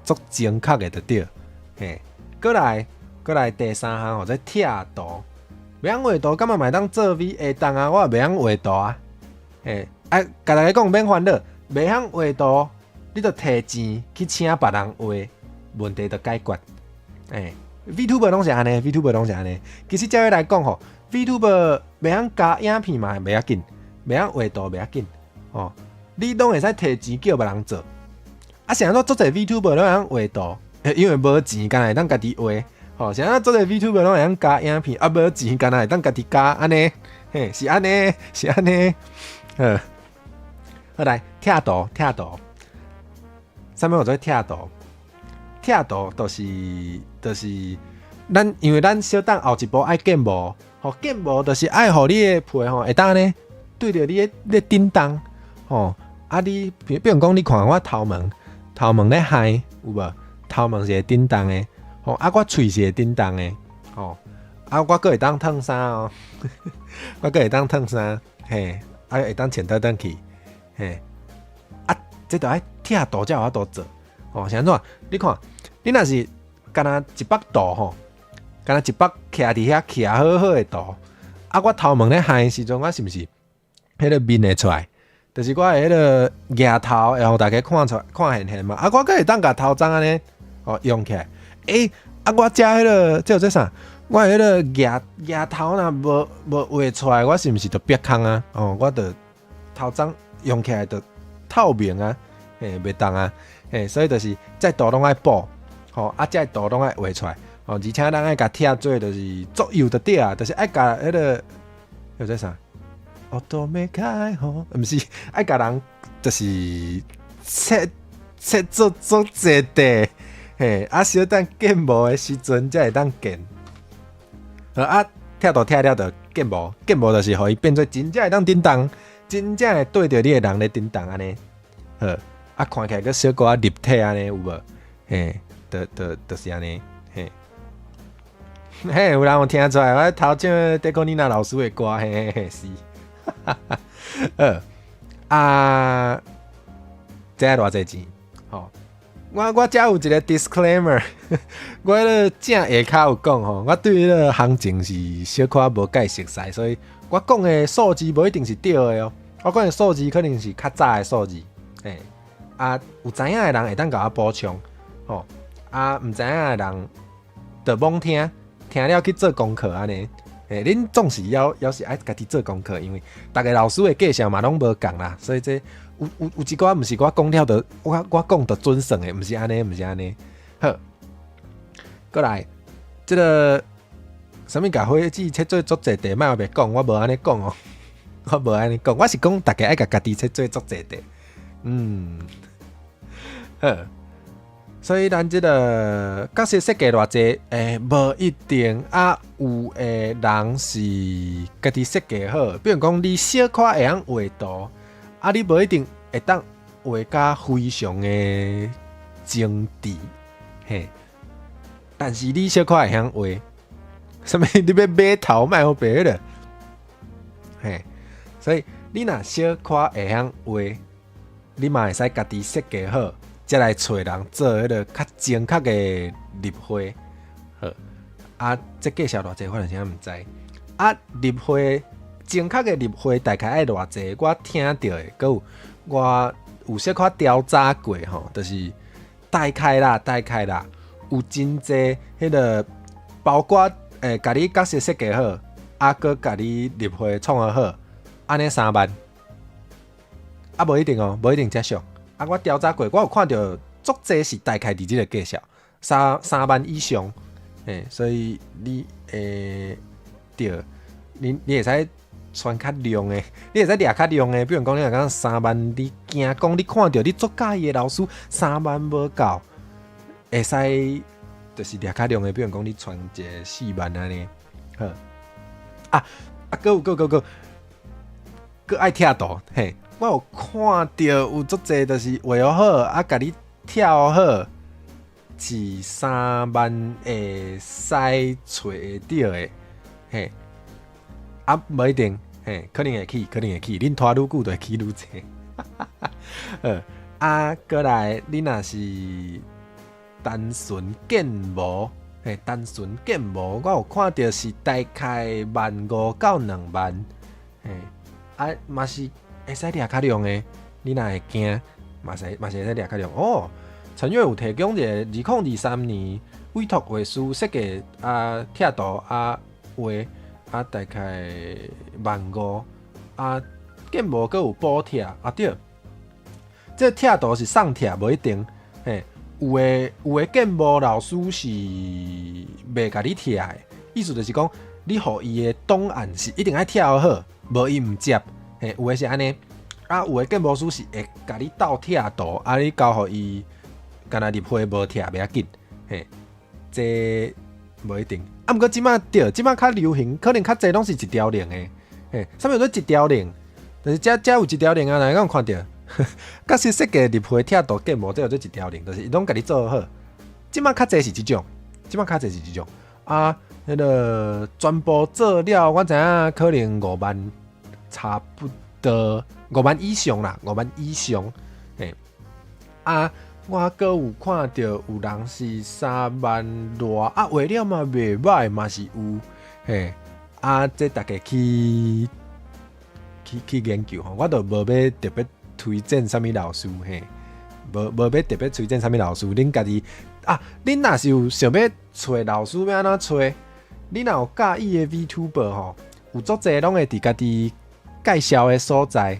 足精確的就對，嘿，閣來第三項號做拆圖，袂曉畫圖，感覺嘛會當做 V 會當啊，我也袂曉畫圖啊，嘿，啊，共大家講免煩惱，袂曉畫圖，你就提錢去請別人畫，問題就解決，欸，VTuber 攏是按呢，VTuber 攏是按呢。其實照彼來講吼，VTuber 袂曉加影片嘛袂要緊，袂曉畫圖袂要緊，吼，你攏會使提錢叫別人做。啊，啥人足濟 VTuber 攏會曉畫圖，因為無錢，敢若會當家己畫。吼，啥人足濟 VTuber 攏會曉加影片，啊，無錢，敢若會當家己加，按呢，嘿，是按呢，是按呢。好，好來，拆圖，拆圖，啥物號做拆圖？拆圖就是咱，因為咱小等後一步愛建模，吼，建模就是愛予你的皮吼會當按呢對著你的咧振動，吼，啊你比如講你看我頭毛，頭毛咧害有無？頭毛是會振動的，吼，啊我喙是會振動的，吼，啊我閣會當褪衫哦，我閣會當褪衫，嘿，啊會當穿倒轉去，嘿，啊這著愛拆圖才有法度做，吼，是按怎？你看，你若是干焦一幅圖吼，干焦一幅徛佇遐徛好好的圖，啊我頭毛咧害的時陣，我是毋是彼個面會出來？就是我的彼個額頭會予大家看出來看現現嘛。啊，我閣會當共頭鬃按呢哦用起來。欸，啊我遮彼個這叫做啥？我彼個額頭若無畫出來，我是毋是就煏空啊？哦，我就頭鬃用起來就透明啊，嘿，袂當啊，嘿，所以就是這圖攏愛補，吼，啊，這圖攏愛畫出來，吼，而且咱愛共拆做就是足幼就對啊，就是愛共彼個叫做啥？哦，都沒開吼，毋是愛共人就是切切做足濟塊，嘿，啊，小等建模的時陣才會當建。好啊，拆圖拆了就建模，建模就是予伊變做真正會當振動，真正會對著你的人咧振動按呢。好，啊，看起來閣小可仔立體按呢有無？嘿，就是按呢，嘿。嘿，有人有聽出來，我頭唱德科妮娜老師的歌，嘿嘿嘿，是。好，啊，這愛偌濟錢？吼，我遮有一個 disclaimer，我彼個正下跤有講吼，我對彼個行情是小可無介熟似，所以我講的數字無一定是對的哦。我講的數字可能是較早的數字，嘿，啊，有知影的人會當共我補充，吼，啊，毋知影的人就罔聽，聽了去做功課按呢。嘿，恁總是猶是愛家己做功課，因為逐个老師的介紹嘛攏無仝啦，所以這有一寡毋是我講了就我講就準算的，毋是按呢，毋是按呢。好，閣來，這個啥物共火子切做足濟塊，莫烏白講，我無按呢講哦，我無按呢講，我是講逐家愛共家己切做足濟塊。好，所以咱這个角色設計偌濟，無一定啊，有的人是家己設計好，比如講你小可會曉畫圖，啊，你無一定會當畫甲非常的精緻，嘿，但是你小可會曉畫，啥物你欲馬頭莫予白彼个，嘿，所以你若小可會曉畫，你嘛會使家己設計好，才來揣人做彼个較精確的入畫。好，啊，這價數偌濟，我真正毋知。啊，入畫精確的入畫大概愛偌濟？我聽著的，閣有我有小可調查過吼，就是大概啦，大概啦，有真濟彼个包括共你角色設計好，啊，閣共你入畫創好，按呢3萬。啊，無一定哦，無一定遮俗。啊，我調查過，我有看著足濟是大概佇這个價數，三萬以上。嘿，所以你對，你會使穿較量的，你會使掠較量的。比如講，你若講三萬，你驚講你看著你足佮意的老師三萬無夠，會使就是掠較量的。比如講，你穿一个4萬按呢。好，啊啊，閣有閣閣閣閣愛拆圖，嘿。我有看著有足濟，就是畫好，啊，共你拆好，是三萬會使揣會著的，嘿，啊，無一定，嘿，可能會起，可能會起，恁拖愈久就會起愈濟。好，啊，閣來，你若是單純建模，嘿，單純建模，我有看著是大概1.5萬到2萬，嘿，啊，嘛是會使掠較量的，你若會驚，嘛是會使掠較量。哦，陳月有提供一个2023年委託畫師設計啊，拆圖啊畫啊，大概萬五啊，建模閣有補貼啊對，這個拆圖是送拆，無一定，嘿，有的建模老師是袂共你拆的，意思就是講，你予伊的檔案是一定愛拆好，無伊毋接。嘿，有的是按呢，啊，有的建模師是會共你鬥拆圖，啊，你交予伊，敢若入貨無拆袂要緊，嘿，這無一定。啊，毋過這馬對，這馬較流行，可能較濟攏是一條龍的，嘿，啥物叫做一條龍？就是遮遮有一條龍啊，哪敢有看著？角色設計入貨拆圖建模，這叫做一條龍，就是伊攏共你做好。這馬較濟是這種，這馬較濟是這種。啊，彼个全部做了，我知影可能五萬。差不多五萬以上啦，五萬以上。嘿，啊，我閣有看著有人是3萬賴，啊，畫了嘛袂䆀嘛是有，嘿，啊，這逐家去研究吼，我都無欲特別推薦啥物老師，嘿，無欲特別推薦啥物老師，恁家己啊，恁若是有想欲揣老師欲按怎揣？恁若有佮意的 VTuber 吼，有足濟攏會佇家己介紹的所在，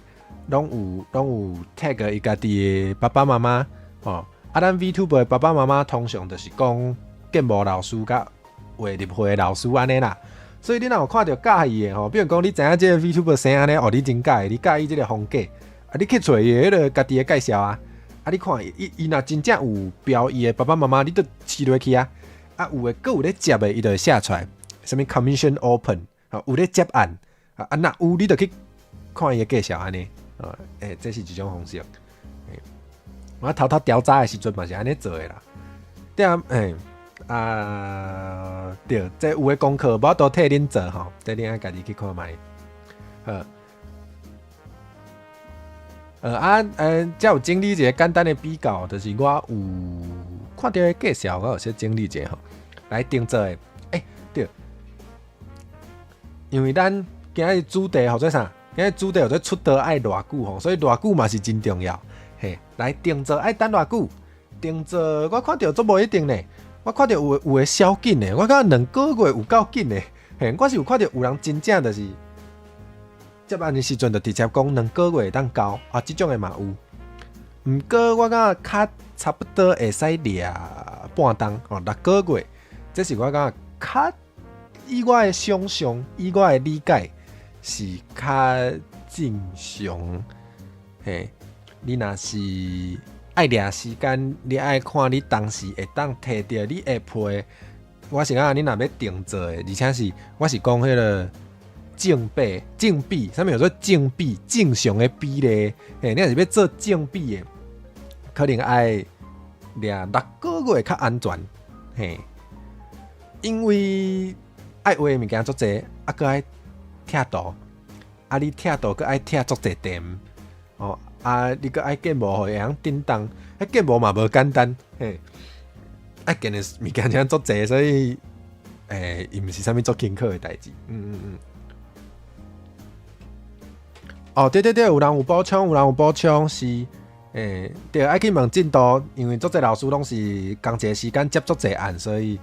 攏有 tag 伊家己的爸爸媽媽吼。啊，咱 VTuber 的爸爸媽媽通常就是講建模老師佮畫入畫的老師按呢啦。所以你若有看著佮意的吼，比如講你知影這个 VTuber 生按呢，哦，你真佮意，你佮意這个風格，啊，你去揣伊彼个家己的介紹啊，啊，你看伊若真正有標伊的爸爸媽媽，你就試落去啊。啊，有的閣有咧接的，伊就會寫出來，啥物 commission open，吼，有咧接案，啊，若有你就去看伊的介紹按呢，啊，這是一種方式。我頭頭調查的時陣嘛是按呢做的啦。對啊，啊，對，這有的功課無法度替恁做吼，這恁愛家己去看覓。好，啊，這有整理一个簡單的比較，就是我有看著的介紹，我有小整理一下吼，來定做的。對，因為咱今日主題號做啥？今日主題號做出道愛偌久吼，所以偌久嘛是真重要。嘿，來定做愛等偌久？定做我看著足無一定呢。我看著有的小緊的，我感覺2個月有夠緊的。嘿，我是有看著有人真正就是接案的時陣就直接講兩個月會當交啊，這種的嘛有。毋過我感覺較差不多會使掠半冬哦，6個月，這是我感覺較以我的想象，以我的理解是較正常。嘿，你若是愛掠時間，你愛看你當時會當提著你的批。我是講你若欲定做的，而且是我是講彼个正比，正比，啥物叫做正比？正常的比例，嘿，你若是欲做正比的，可能愛掠6個月較安全，嘿，因為愛畫的物件足濟，啊，閣愛拆圖，啊，你拆圖閣愛拆足濟點，哦，啊，你閣愛建模予會曉振動，彼建模嘛無簡單，嘿。愛建的物件真足濟，所以，伊毋是啥物足輕巧的代誌。哦，對對對，有人有補充，有人有補充是，對，愛去問進度，因為足濟老師攏是仝一个時間接足濟案，所以，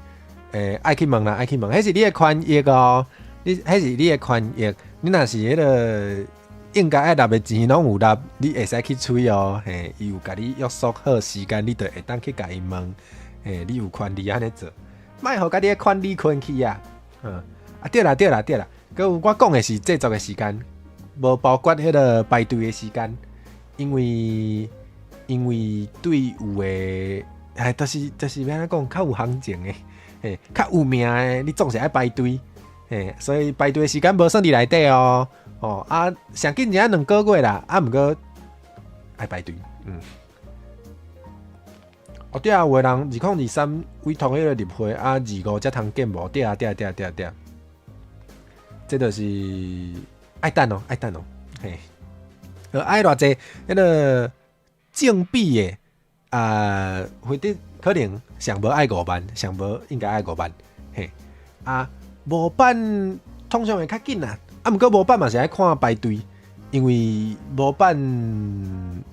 愛去問啦，愛去問，彼是你的權益哦，彼是你的權益，你若是彼个應該愛納的錢攏有納，你會使去催哦，嘿，伊有共你約束好時間，你就會當去共伊問。嘿，你有權利按呢做，莫予家己的權利困去啊！啊對啦對啦對啦，閣有我講的是製作的時間，無包括彼个排隊的時間，因為對有的，哎，就是欲按怎講，較有行情的，嘿，較有名的，你總是愛排隊，嘿，所以排隊的時間無算佇內底哦，哦啊，上緊才2個月啦，啊，毋過愛排隊，嗯。哦對啊，有的人2023委託彼个入會啊，25才通建模，對啊對啊對啊對啊對啊，這就是愛等哦，愛等哦，嘿，愛偌濟彼个正比的啊，或者可能上無愛5萬，上無應該愛五萬，嘿，啊，模板通常會較緊啦，啊，毋過模板嘛是愛看排隊。因為模板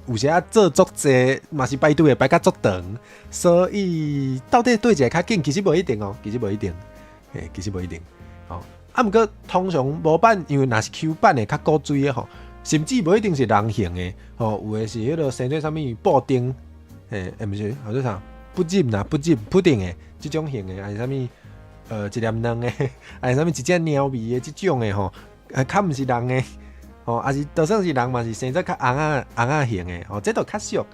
有時仔做足濟，嘛是排隊會排較足長，所以到底佗一个較緊，其實無一定哦，其實無一定，嘿，其實無一定，哦。啊，毋過通常模板因為若是 Q 版的較古錐的吼，甚至無一定是人形的，吼，有的是彼个生做啥物布丁，嘿，毋是，號做啥？不入啦，不入布丁的這種型的，還是啥物？一粒卵的，還是啥物一隻貓味的這種的吼，較毋是人的。哦，抑是就算是人嘛，是生做較尪仔尪仔型的，哦，這都較俗，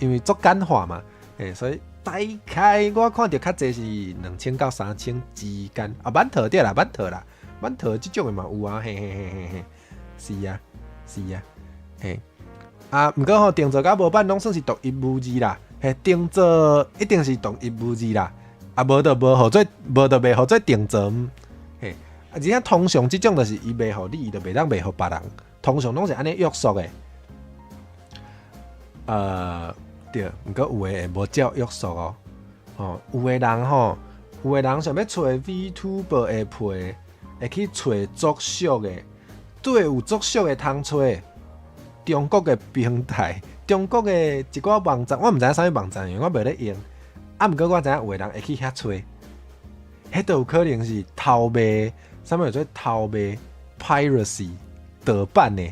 因為足簡化嘛，嘿，所以大概我看著較濟是2000到3000之間，啊，饅頭對啦，饅頭啦，饅頭這種的嘛有啊，嘿嘿嘿嘿嘿，是啊，是啊，嘿，啊，毋過吼，定做佮模板攏算是獨一無二啦，嘿，定做一定是獨一無二啦，啊，無就無予做，無就袂予做定做，嘿，啊，而且通常這種就是伊賣予你，伊就袂當賣予別人。通常攏是按呢約束的，對，毋過有的會無照約束哦，吼，有的人吼，有的人想欲揣 VTuber 的皮，會去揣足俗的，對，有足俗的通揣。中國的平台，中國的一寡網站，我毋知影啥物網站，因為我袂咧用。啊，毋過我知影有的人會去遐揣，彼都有可能是偷賣，啥物叫做偷賣 piracy 盜版的，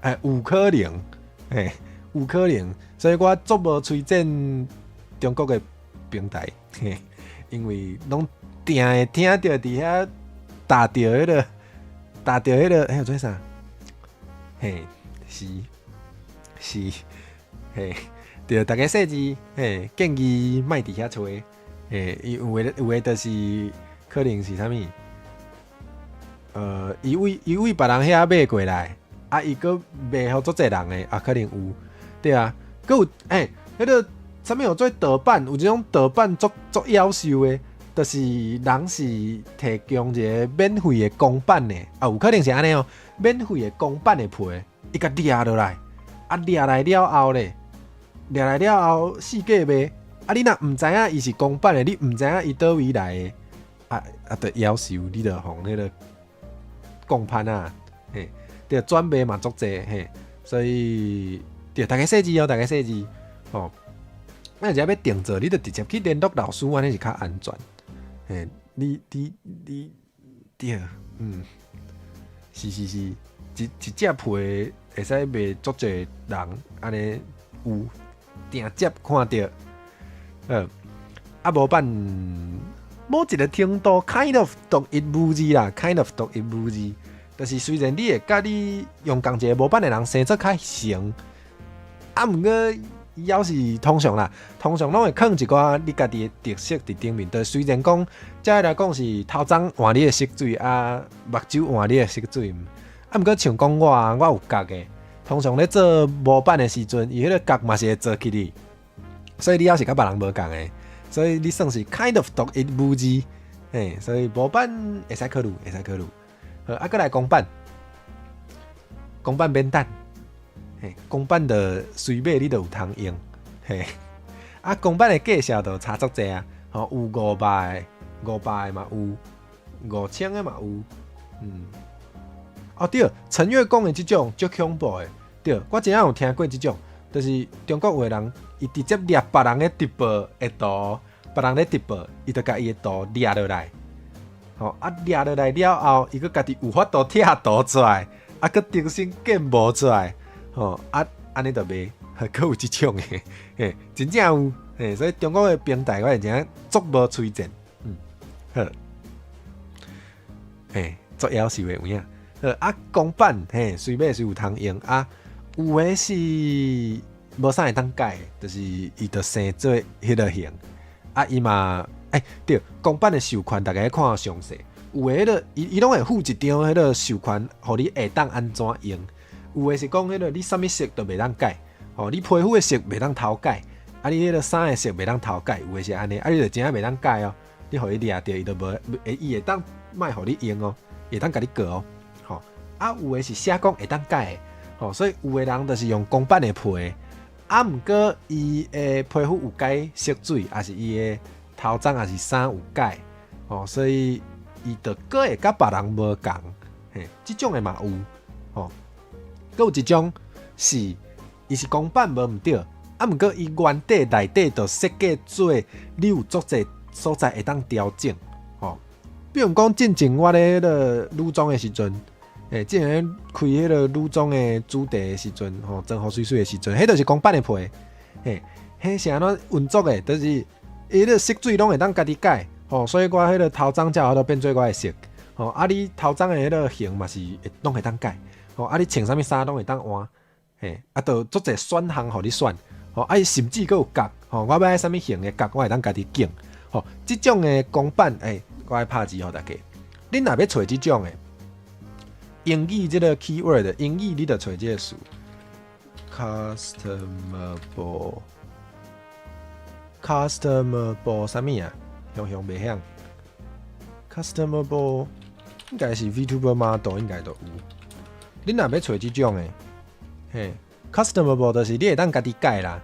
欸，有可能，嘿，有可能，所以我足無推薦中國的平台，嘿，因為攏定會聽著佇遐踏著彼个，踏著彼个，彼叫做啥？嘿，是是，嘿，對，逐家細緻，嘿，建議莫佇遐揣，嘿，伊有的就是可能是啥物？伊為別人遐買過來，啊，伊閣賣予足濟人的，啊，可能有，對啊，閣有，欸，彼个啥物叫做盜版？有這種盜版足足夭壽的，就是人是提供一个免費的公版的，啊，有可能是按呢哦，免費的公版的皮，伊共掠落來，啊，掠來了後咧，掠來了後四界賣，啊，你若毋知影伊是公版的，你毋知影伊佗位來的，啊啊，就夭壽，你就予彼个講歹啊，嘿，對，轉賣嘛足濟，嘿，所以對，逐家細緻哦，逐家細緻，吼。那若欲定做，你就直接去聯絡老師，按呢是較安全。嘿，你對，嗯，是是是，一隻皮會使賣足濟人，按呢有定接看著，啊，模板某一个程度 kind of 獨一無二啦，kind of 獨一無二。就是雖然你會佮你用仝一个模板的人生做較像，啊，毋過猶是通常啦，通常攏會囥一寡你家己的特色佇頂面。就雖然講，這來講是頭鬃換你的色水，啊，目睭換你的色水，啊，毋過像講我，我有角的，通常咧做模板的時陣，伊彼个角嘛是會做起哩，所以你猶是佮別人無仝的，所以你算是 kind of 獨一無二，嘿，所以模板會使考慮，會使考慮。好，啊，閣來公版，公版免等，嘿，公版的隨買你都有通用，嘿，啊，公版的價數就差足濟啊，吼，有500個，500個嘛有，5000個嘛有，嗯，哦對，陳月講的這種足恐怖的，對，我真正有聽過這種，就是中國有的人，伊直接掠別人的直播的圖，別人咧直播，伊就共伊的圖掠落來。吼啊，掠落來了後，伊閣家己有法度貼圖出來，啊，閣重新建模出來，吼啊，按呢就賣，閣有這種的，嘿，真正有，嘿，所以中國的平台我是真正足無喙賤，嗯，好，嘿，足夭壽的有影，好啊，公版嘿，隨買隨有通用啊，有的是無啥會當改，就是伊就生做彼个型，啊，伊嘛。欸，對，公版的授權，逐家看詳細。有的彼个，伊伊攏會附一張彼个授權，予你會當按怎用。有的是講彼个你啥物色都袂當改，吼，你皮膚的色袂當偷改，啊，你彼个衫的色袂當偷改，有的是按呢，啊，你就真正袂當改哦。你予伊掠著，伊就無，伊會當莫予你用哦，會當共你告哦，吼。啊，有的是寫講會當改的，吼，所以有的人就是用公版的皮，啊，毋過伊的皮膚有改色水，抑是伊的頭鬃抑是衫有改，吼，所以伊就閣會佮別人無仝，嘿，這種的嘛有，吼，閣有一種是，伊是公版無毋對，啊，毋過伊原底內底就設計做，你有足濟所在會當調整，吼，比如講進前我咧彼个女裝的時陣，欸，進前咧開彼个女裝的主題的時陣，吼，裝予媠媠的時陣，彼就是公版的皮，嘿，彼是按怎運作的？就是伊彼个色水攏會當家己改，吼，所以我彼個頭鬃才有法度變做我的色，吼，啊，你頭鬃的彼个型嘛是會攏會當改，吼，啊，你穿啥物衫攏會當換，嘿，啊，就足濟選項予你選，吼，啊，伊甚至閣有角，吼，我欲愛啥物型的角，我會當家己揀，吼，這種的公版，欸，我愛拍字予大家，恁若欲揣這種的，英語這个 keyword，英語你就揣這个詞，customable。customable 啥物啊？雄雄袂曉。customable 應該是 VTuber model 應該都有。你若欲揣這種的，嘿，customable 就是你會當家己改啦。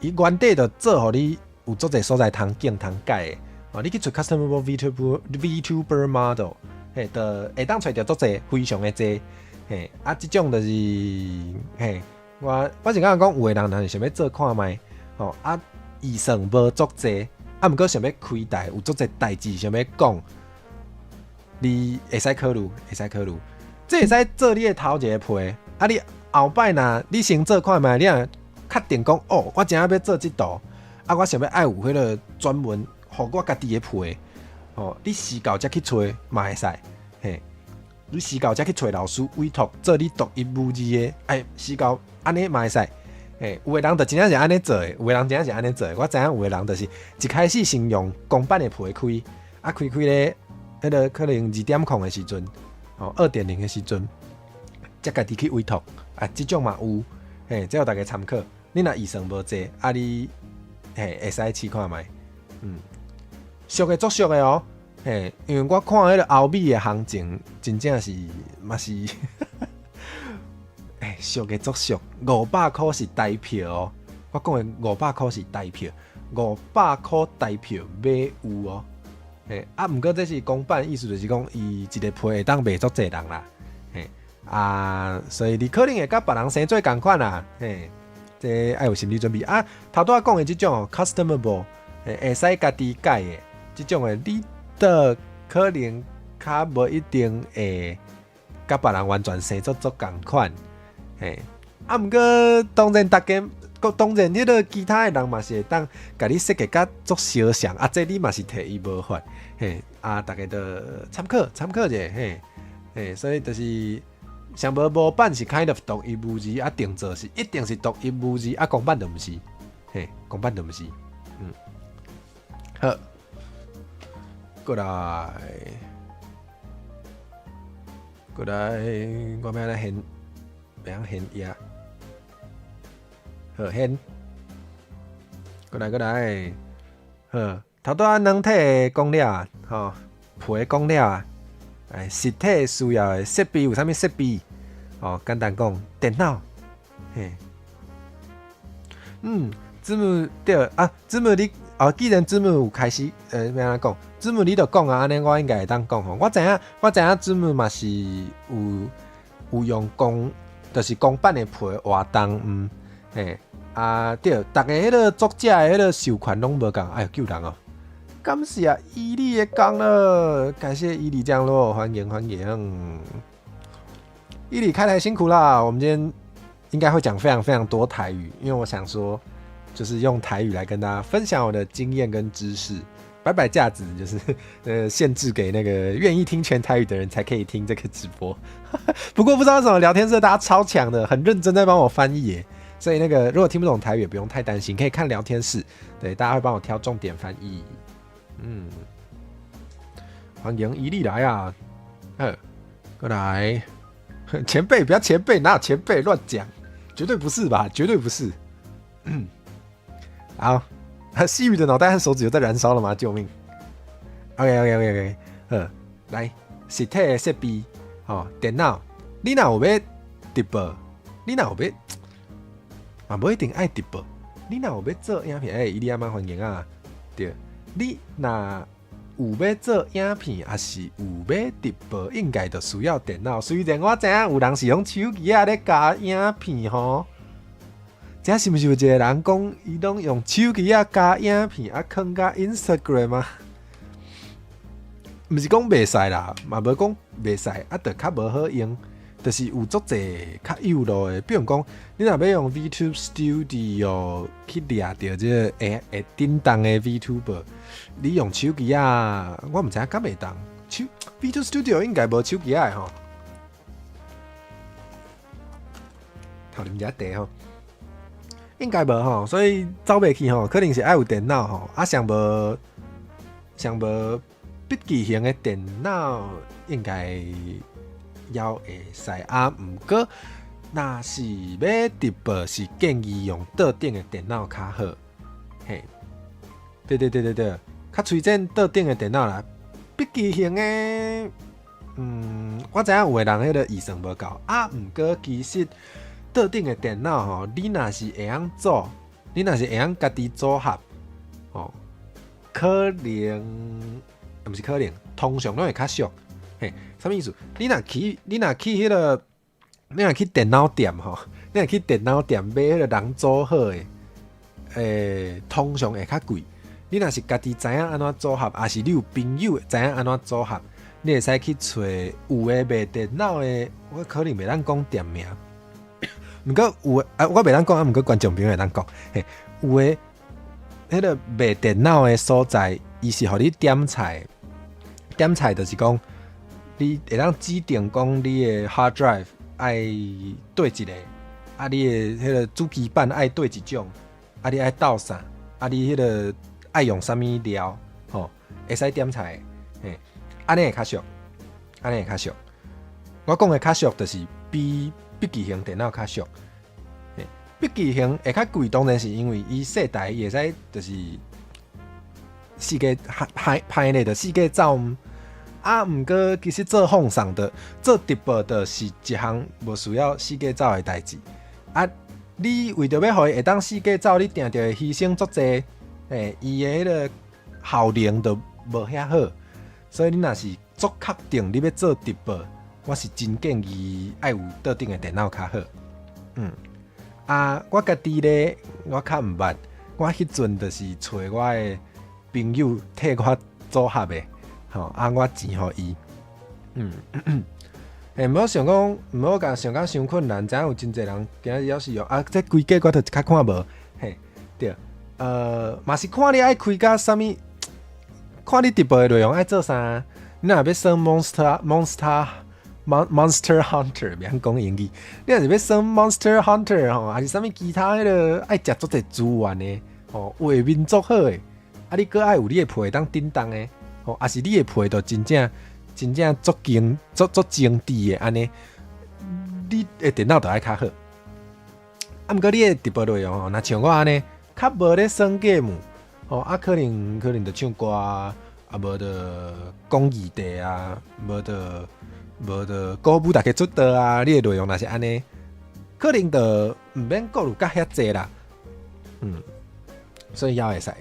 伊原底就做予你有足濟所在通揀通改的。哦，你去揣 customable VTuber model，嘿，就會當揣著足濟，非常的濟。嘿，啊，這種就是，嘿，我是感覺講有的人若是想欲做看覓，吼啊。預算無足濟，啊，毋過想欲開台，有足濟代誌想欲講，你會使考慮，會使考慮，這會使做你的頭一个皮。啊，你後擺若你先做看覓，你若確定講，哦，我真正欲做這圖，啊，我想欲愛有彼个專門予我家己的皮，吼，你時到才去揣嘛會使，嘿，你時到才去揣老師委託做你獨一無二的，哎，時到按呢嘛會使。欸，有的人就真正是按呢做的，有的人真正是按呢做的。我知影有的人就是一開始先用公版的皮開，啊開開咧，彼个可能2.0的時陣，吼2.0的時陣，才家己去委託，啊，這種嘛有，嘿，這予大家參考。你若預算無濟，啊你嘿會使試看覓，嗯，俗的足俗的哦，嘿，因為我看彼个歐美的行情，真正是嘛是。欸，俗的足俗，500箍是台票哦。我講的五百箍是台票，五百箍台票買有哦。欸，啊，毋過這是公版，意思就是講，伊一个皮會當賣足濟人啦。嘿，啊，所以你可能會佮別人生做仝款啦。嘿，這愛有心理準備啊。頭拄仔講的這種 customable，會使家己改的這種的，你都可能較無一定會佮別人完全生做足仝款。嘿，啊，毋過當然，逐家當然，彼个其他的人嘛是會當共你設計甲足相像，啊，這你嘛是提伊無法，嘿，啊，逐家都參考參考者，嘿，嘿，所以就是上無模板是 kind of 獨一無二，啊，定做是一定是獨一無二，啊，公版就毋是，嘿，公版就毋是，嗯，好，過來，過來，我欲按怎現，欲按現頁。好，現，過來過來，好，頭拄仔軟體講了，吼，皮講了啊，哎，實體需要的設備有啥物設備？哦，簡單講，電腦，嘿，嗯，子母對啊，子母你哦，既然子母有開始，欲按怎講？子母你著講啊，按呢我應該會當講吼。我知影，我知影子母嘛是有用公，就是公版的皮活動，嗯，嘿。啊對，逐个彼个作者的彼个授權攏無仝，哎喲救人哦！感謝伊利的降落，感謝伊利降落，歡迎歡迎。伊利開台辛苦啦！我們今天應該會講非常非常多台語，因為我想說，就是用台語來跟大家分享我的經驗跟知識，擺擺架子，就是限制給那個願意聽全台語的人才可以聽這個直播。不過不知道為什麼聊天室大家超強的，很認真在幫我翻譯耶。所以那個如果聽不懂台語也不用太擔心，可以看聊天室，對，大家會幫我挑重點翻譯。嗯，歡迎伊利來啊！呵，過來，前輩不要前輩，哪有前輩亂講？絕對不是吧？絕對不是。好，細雨的腦袋和手指又在燃燒了嗎？救命！OK OK OK OK，好，來，實體的設備，吼，電腦，你若有欲直播，你若有欲，嘛無一定愛直播，你若有欲做影片，欸，伊利阿媽歡迎啊，對，你若有欲做影片，抑是有欲直播，應該就需要電腦。雖然我知影有人是用手機仔咧加影片吼，這是毋是有一個人講，伊攏用手機仔加影片，啊，囥佮 Instagram 啊？毋是講袂使啦，嘛無講袂使，啊，就較無好用，就是有足濟較幼路的，比如講，你若欲用 VTube Studio 去掠著這个會會振動的 VTuber，你用手機仔，我毋知影敢會當。手 VTube Studio 應該無手機仔的吼，頭啉一下茶吼，應該無吼，所以走袂去吼，可能是愛有電腦吼，啊，上無上無筆記型的電腦應該猶會使啊，毋過若是欲直播，是建議用桌頂的電腦較好。嘿，對對對對對，較推薦桌頂的電腦啦。筆記型的，嗯，我知影有的人彼个預算無夠啊，毋過其實桌頂的電腦吼，你若是會曉組，你若是會曉家己組合，吼，可能毋是可能，通常攏會較俗。嘿，啥物意思？你若去彼个，你若去電腦店吼，你若去電腦店買彼个人組好的，通常會較貴。你若是家己知影按怎組合，抑是你有朋友知影按怎組合，你會使去揣有的賣電腦的，我可能袂當講店名。毋過有的啊，我袂當講啊，毋過觀眾朋友會當講。嘿，有的彼个賣電腦的所在，伊是予你點菜，點菜就是講，你會當指定講你的 hard drive 愛佗一个，啊，你的彼个主機板愛佗一種，啊，你愛鬥啥，啊，你彼个愛用啥物料，吼，會使點菜，嘿，按呢會較俗，按呢會較俗。我講的較俗，就是比筆記型電腦較俗。嘿，筆記型會較貴，當然是因為伊細台，伊會使就是四界歹歹咧，就四界走。啊，毋過其實做放送的、做直播的是一項無需要四界走的代誌。啊，你為著欲予伊會當四界走，你定定會犧牲足濟，欸，伊的彼个效能就無遐好。所以你若是足確定你欲做直播，我是真建議愛有桌頂的電腦較好。嗯，啊，我家己咧，我較毋捌，我彼陣就是揣我的朋友替我組合的。吼，啊，我錢予伊，嗯，嘿，毋好想講，毋好共想講傷困難，知影有真濟人今仔日猶是用啊，這規格我著較看無，嘿，對，嘛是看你愛開甲啥物，看你直播的內容愛做啥。你若欲耍 Monster Hunter，袂曉講英語，你若是欲耍 Monster Hunter 吼，還是啥物其他彼个愛食足濟資源的，吼，畫面足好的，啊，你閣愛有你的皮當叮當的，吼，抑是你的皮著真正真正足精足足精緻的按呢，你的電腦著愛較好。啊，毋過你的直播內容吼，若像我按呢，較無咧耍 game，吼，啊，可能著唱歌啊，無著講議題啊，無著鼓舞大家出道啊，你的內容若是按呢，可能著毋免顧慮甲遐濟啦。所以猶會使。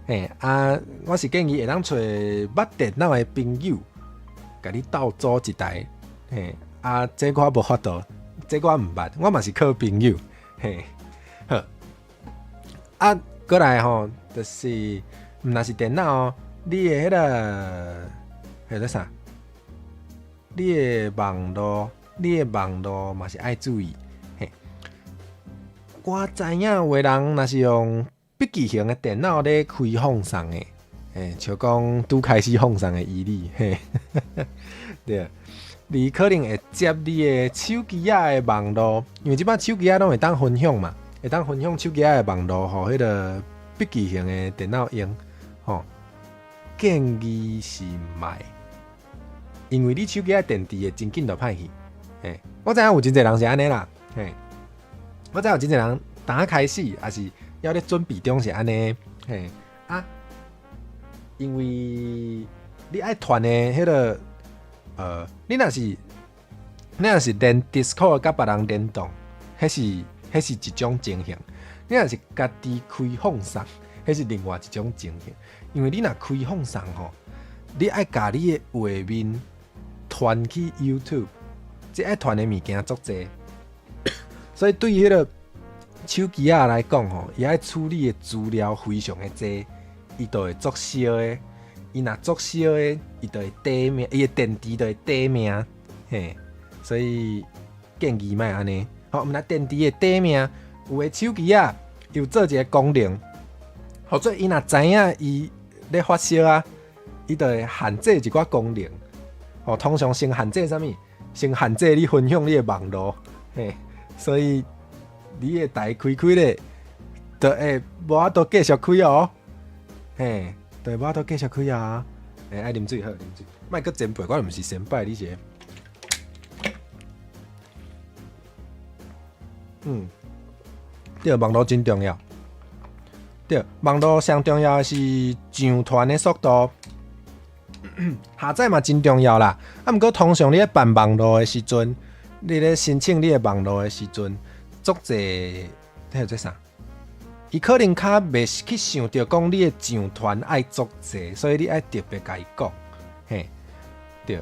嘿啊，我是建議會當揣捌電腦的朋友，共你鬥組一台。嘿啊，這我無法度，這我毋捌，我嘛是靠朋友。嘿，好。啊，閣來吼，就是毋若是電腦哦，你的彼个彼个啥？你的網路嘛是愛注意。嘿，我知影有的人若是用筆記型的電腦咧開放送的，嘿，像講拄開始放送的伊你，嘿，對，你可能會接你的手機仔的網路，因為這擺手機仔攏會當分享嘛，會當分享手機仔的網路，予彼个筆記型的電腦用，吼，建議是莫，因為你手機仔電池會真緊就歹去，嘿，我知影有真濟人是按呢啦，嘿，我知影有真濟人當開始抑是猶咧準備中是按呢，嘿，啊，因為你愛傳的彼个，你若是連 Discord 佮別人聯動，彼是一種情形；你若是家己開放送，彼是另外一種情形。因為你若開放送吼，你愛共你的畫面傳去 YouTube，這愛傳的物件足濟，所以對彼个手機仔來講吼，伊愛處理的資料非常的濟，伊就會足燒的。伊若足燒的，伊就會短命，伊的電池就會短命，嘿。所以建議莫按呢。吼，毋若電池會短命，有的手機仔有做一个功能，予做伊若知影伊咧發燒啊，伊就會限制一寡功能。吼，通常先限制啥物？先限制你分享你的網路，嘿。所以你的台開開咧，就會無法度繼續開哦，嘿，就會無法度繼續開啊。欸，愛啉水好，啉水，莫閣前輩，我毋是先輩，你是。對，網路真重要。對，網路上重要的是上傳的速度，下載嘛真重要啦。啊，毋過通常你咧辦網路的時陣，你咧申請你的網路的時陣，足濟，彼個做啥？伊可能較袂去想著講你的上傳愛足濟，所以你愛特別共伊講，嘿，對。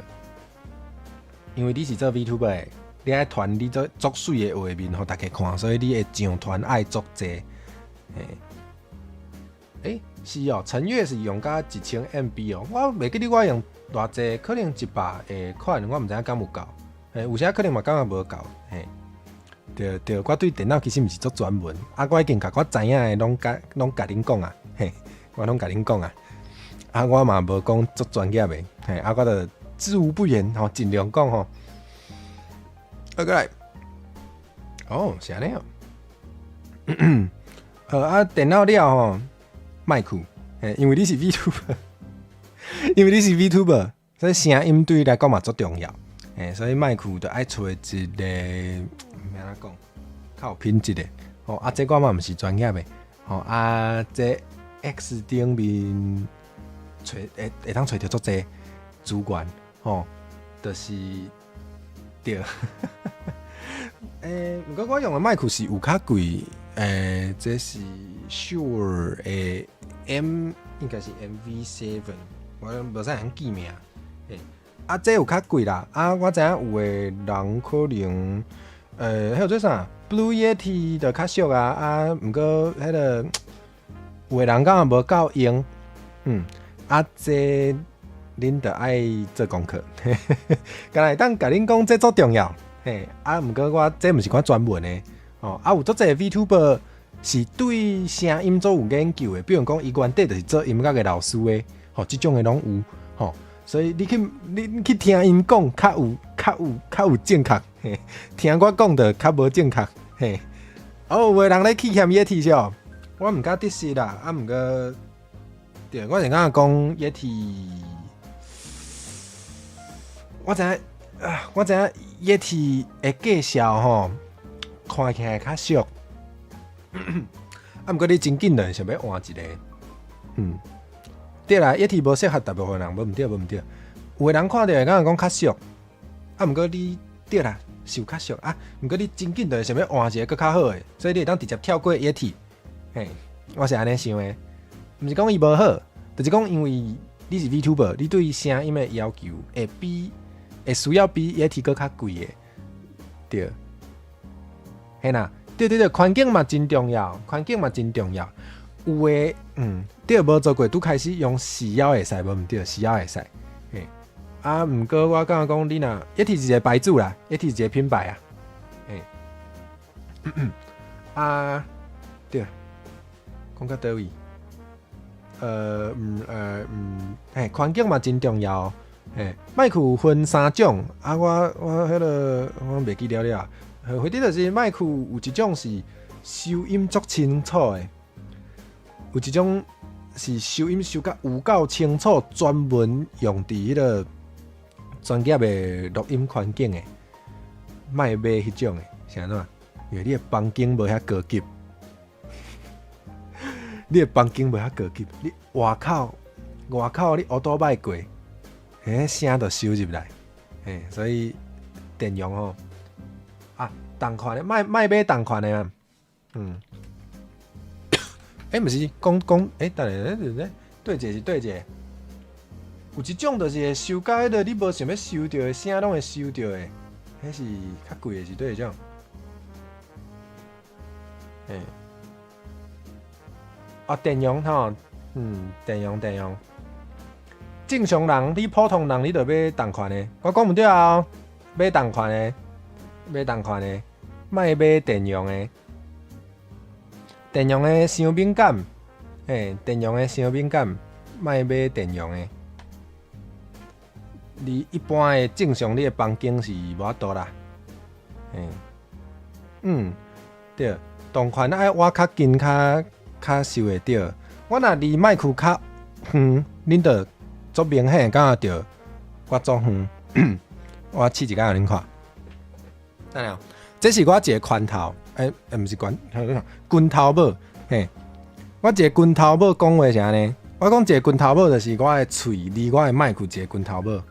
因為你是做 VTuber 的，你愛傳你做足媠的畫面予大家看，所以你的上傳愛足濟，嘿。欸，是哦，陳月是用甲1000 MB 哦，我袂記得我用偌濟，可能100個款，我毋知影敢有夠，嘿，有時可能嘛感覺無夠，嘿。對對，我對電腦其實毋是足專門，啊，我已經共我知影的攏共恁講啊，嘿，我攏共恁講啊，啊，我嘛無講足專業的，嘿，啊，我就知無不言吼，盡量講吼。啊，閣來，哦，是按呢哦。好啊，電腦了吼，麥克，嘿，因為你是 VTuber，因為你是 VTuber，所以聲音對你來講嘛足重要，嘿，所以麥克就愛揣一个，按怎講，較有品質的，吼，啊，這我嘛毋是專業的，吼，啊，這 X 頂面揣會當揣著足濟資源，吼，就是對。欸，毋過我用的麥克是有較貴，欸，這是 Shure 的 M，應該是 MV7，我無啥會曉記名。欸，啊，這有較貴啦，啊，我知影有的人可能，欸，彼個做啥？Blue Yeti 就較俗啊，啊，毋過彼个有的人感覺無夠用，啊，這恁著愛做功課。敢若會當共恁講這足重要，嘿，啊，毋過我這毋是我專門的，哦，啊，有足濟 VTuber 是對聲音足有研究的，比如講伊原底就是做音樂的老師的，吼，這種的攏有，吼，所以你去聽𪜶講，較有正確，嘿，聽我講就較無正確，嘿。哦，有的人咧氣嫌 Yeti 是哦，我毋敢得失啦，啊，毋過，對，我是感覺講 Yeti，我知影啊，我知影 Yeti 的介紹吼，看起來較俗，啊，毋過你真緊就想欲換一個，對啦，Yeti 無適合大部分人，無毋對，無毋對，有的人看著會感覺講較俗，啊，毋過你對啦，是有較俗啊，毋過你真緊就會想欲換一個閣較好的，所以你會當直接跳過 Yeti，嘿，我是按呢想的，毋是講伊無好，就是講因為你是 VTuber，你對聲音的要求會需要比 Yeti 閣較貴的，對，嘿啦，對對對，環境嘛真重要，環境嘛真重要。有的，對，無做過，拄開始用四腰會使，無毋對，四腰會使，嘿。啊，毋過我感覺講你若 Yeti 是一個牌子啦，Yeti 是一個品牌啊，嘿。啊，對，講到佗位？嘿，環境嘛真重要，嘿，麥克有分三種，啊，我彼個我袂記了了，或者就是麥克有一種是收音足清楚的，有一種是收音收甲有夠清楚，專門用佇彼個專業的錄音環境的，莫買彼種的，是按怎？因為你的房間無遐高級，你的房間無遐高級，你外口你烏多擺過，彼聲就收入來，嘿，所以電容吼，啊，同款的，莫買同款的啊，欸，毋是講講，欸，等下，等下，對一個是對一個，有一種就是會收甲彼個你無想欲收著的聲，攏會收著的，彼是較貴的是佗一種？嘿，啊，電容吼，電容電容。正常人，你普通人，你著買同款的。我講毋對啊，買同款的，買同款的，莫買電容的。電容的傷敏感，嘿，電容的傷敏感，莫買電容的。你一般的正常，你的房間是無法度啦。嘿，對，同款愛倚較近較較收會著。我若離麥克較遠，恁著足明顯感覺著我足遠。我試一下予恁看。等下，這是我一个拳頭，欸，毋是拳，拳頭帽，嘿，我一個拳頭帽講話是按呢？我講一個拳頭帽就是我的喙離我的麥克一個拳頭帽。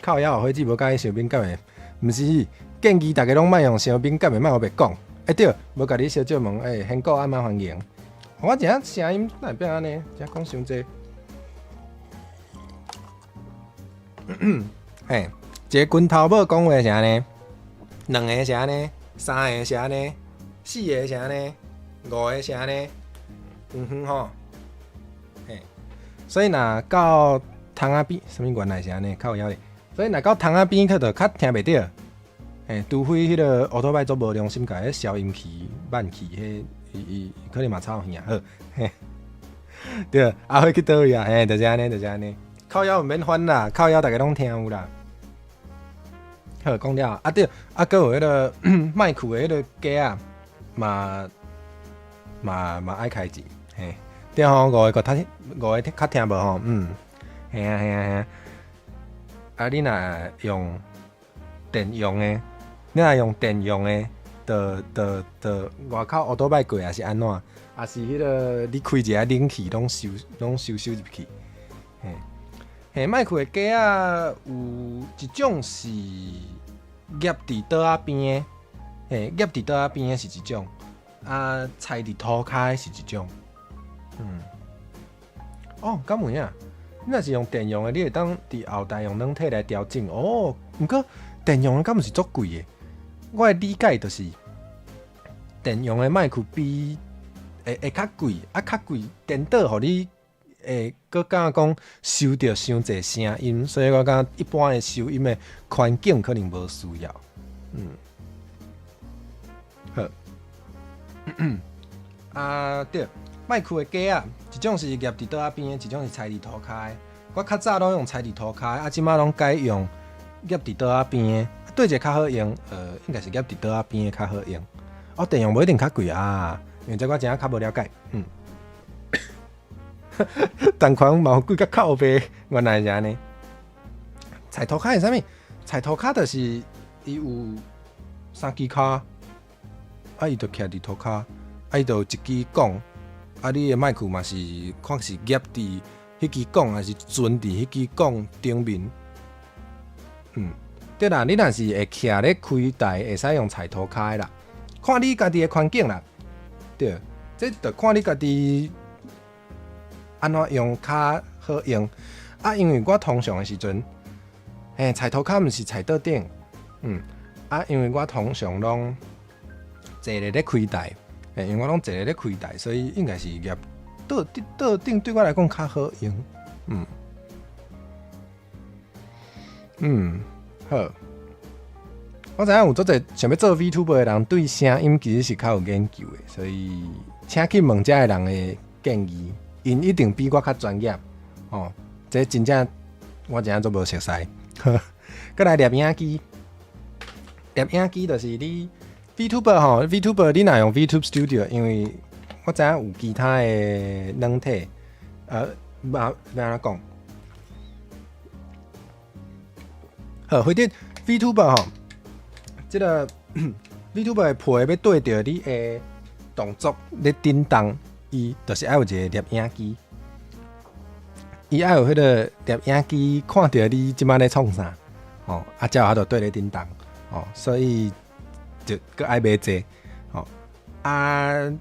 靠腰火子無佮意傷敏感的，毋是建議逐家攏莫用傷敏感的，莫予白講。欸對，無共你相借問，欸，先講按怎歡迎？我這聲音哪會變按呢？這講傷濟。嘿，一个拳頭帽講話是按呢？兩个是按呢？三个是按呢？四个是按呢？五个是按呢？遠遠吼，嘿，所以若到窗仔邊，啥物原來是按呢？靠腰咧。所以若到窗仔邊去，就較聽袂著。嘿，除非彼个烏托邦足無良心，共彼消音器慢去，彼伊伊可能嘛吵耳好，嘿，對，阿輝去佗位啊？嘿，就是按呢，就是按呢。靠腰毋免煩啦，靠腰逐家攏聽有啦。好，講了啊對，啊，閣有彼个麥克的彼个架仔，嘛愛開錢，嘿，對吼，五个閣較五个較聽無吼，嘿啊嘿啊嘿啊。啊，你若用電容的，你若用電容的，就就就外口烏多擺過，抑是按怎？抑是彼个你開一下冷氣，攏收入去。嘿，嘿，麥克的架仔有一種是夾佇桌仔邊的，嘿，夾佇桌仔邊的是一種，啊，踩佇塗跤的是一種。哦，敢有影？你若是用電容的，你會當佇後台用軟體來調整。哦，毋過電容的敢毋是足貴的？我的理解就是電容的麥克比會較貴，啊較貴，顛倒予你會閣感覺講收著傷濟聲音，所以我感覺一般的收音的環境可能無需要。好。啊對，麥克的架仔，一種是夾佇桌仔邊的，一種是踩佇塗跤的。我較早攏用踩佇塗跤的，啊，這擺攏改用夾佇桌仔邊的。佗一个較好用，應該是夾佇桌仔邊的較好用。哦，電容無一定較貴啊，因為這我真正較無了解。同款嘛有貴甲靠北，原來是按呢。踩塗跤是啥物？踩塗跤就是伊有三支跤，啊，伊就徛佇塗跤，啊，伊就有一支管，啊，你的麥克嘛是看是夾佇彼支管，還是存佇彼支管頂面。對啦，你若是會徛咧開台，會使用踩塗跤的啦，看你家己的環境啦。對，這就看你家己按怎用較好用。啊，因為我通常的時陣，嘿，踩塗跤毋是踩桌頂，啊，因為我通常攏坐咧開台，嘿，因為我攏坐咧開台，所以應該是夾桌頂桌頂對我來講較好用。好。我知影有足濟想欲做 VTuber 的人，對聲音其實是較有研究的，所以請去問遮的人的建議，𪜶一定比我較專業。哦，這真正我真正足無熟似。閣來攝影機，攝影機就是你 VTuber 吼，VTuber 你若用 VTube Studio，因為我知影有其他的軟體，嘛欲按怎講？好，反正 VTuber 吼，這个 VTuber 的皮欲對著你的動作咧震動，伊就是愛有一个攝影機，伊愛有彼个攝影機看著你這擺咧創啥，吼，啊，才有法度綴咧震動，吼，所以就閣愛買這，吼，啊，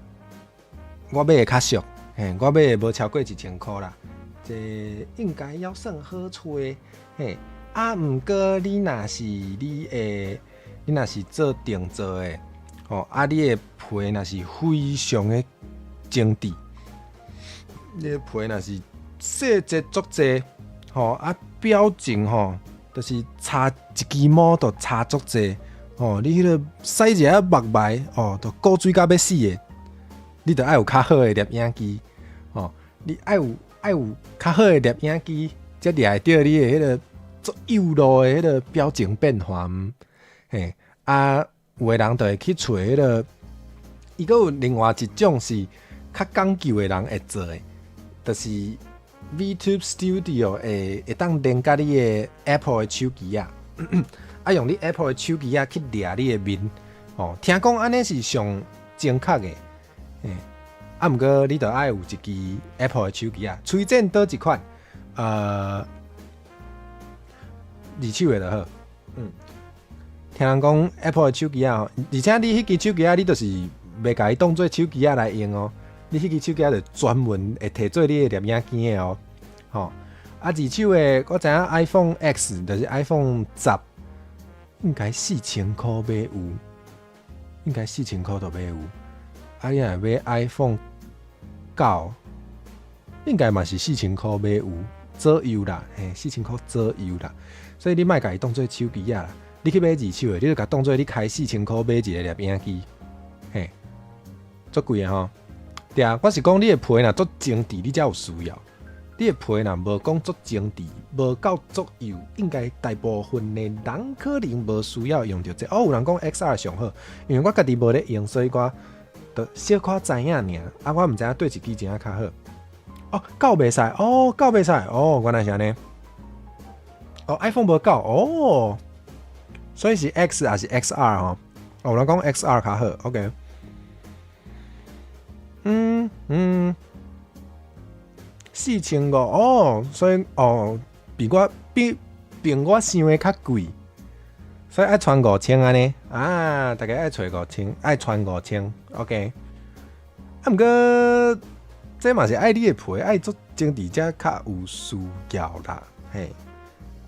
我買的較俗，嘿，我買的無超過1000箍啦，這應該猶算好揣，嘿，啊，毋過你若是你的，你若是做定做的，吼，啊，你的皮若是非常的精緻，你的皮若是細節足濟，吼，啊，表情吼，就是差一支毛都差足濟，吼，你彼个使一下目眉，哦，都古錐甲欲死的，你著愛有較好的攝影機，吼，你愛有較好的攝影機，才掠會著你的彼个足幼露的彼个表情變化，嘿，啊，有的人就會去揣彼个，伊閣有另外一種是較講究的人會做的，就是 VTube Studio 會當連佮你的 Apple 的手機仔，啊，用你 Apple 的手機仔去掠你的面，哦，聽講按呢是上精確的，嘿，啊，毋過你著愛有一支 Apple 的手機仔，推薦佗一款，二手的就好，聽人講 Apple 的手機仔吼，而且你彼支手機仔，你就是袂共伊當做手機仔來用哦，你彼支手機仔就專門會提做你的攝影機的哦，吼，啊，二手的我知影 iPhone X 就是 iPhone 10，應該4000箍買有，應該四千箍就買有。啊，你若買 iPhone 9，應該嘛是四千箍買有左右啦，嘿，四千箍左右啦。所以你莫共伊當做手機仔啦，你去買二手的，你就共當做你開四千箍買一個攝影機，嘿，足貴的吼。對啊，我是講你的皮若足精緻，你才有需要。你的皮若無講足精緻，無夠足幼，應該大部分的人可能無需要用著這個。哦，有人講 XR 上好，因為我家己無咧用，所以我就小可知影爾。啊，我毋知影佗一支真正較好。哦，九袂使，哦，九袂使，哦，原來是按呢。哦，iPhone 無九，哦，所以是 X 還是 XR 吼？哦，有人講 XR 較好，OK。4500哦，所以哦，比我比比我想的較貴，所以愛揣5000按呢啊，大家愛揣五千，愛揣五千，OK。啊，毋過這嘛是愛你的皮，愛足精緻才較有需要啦，嘿。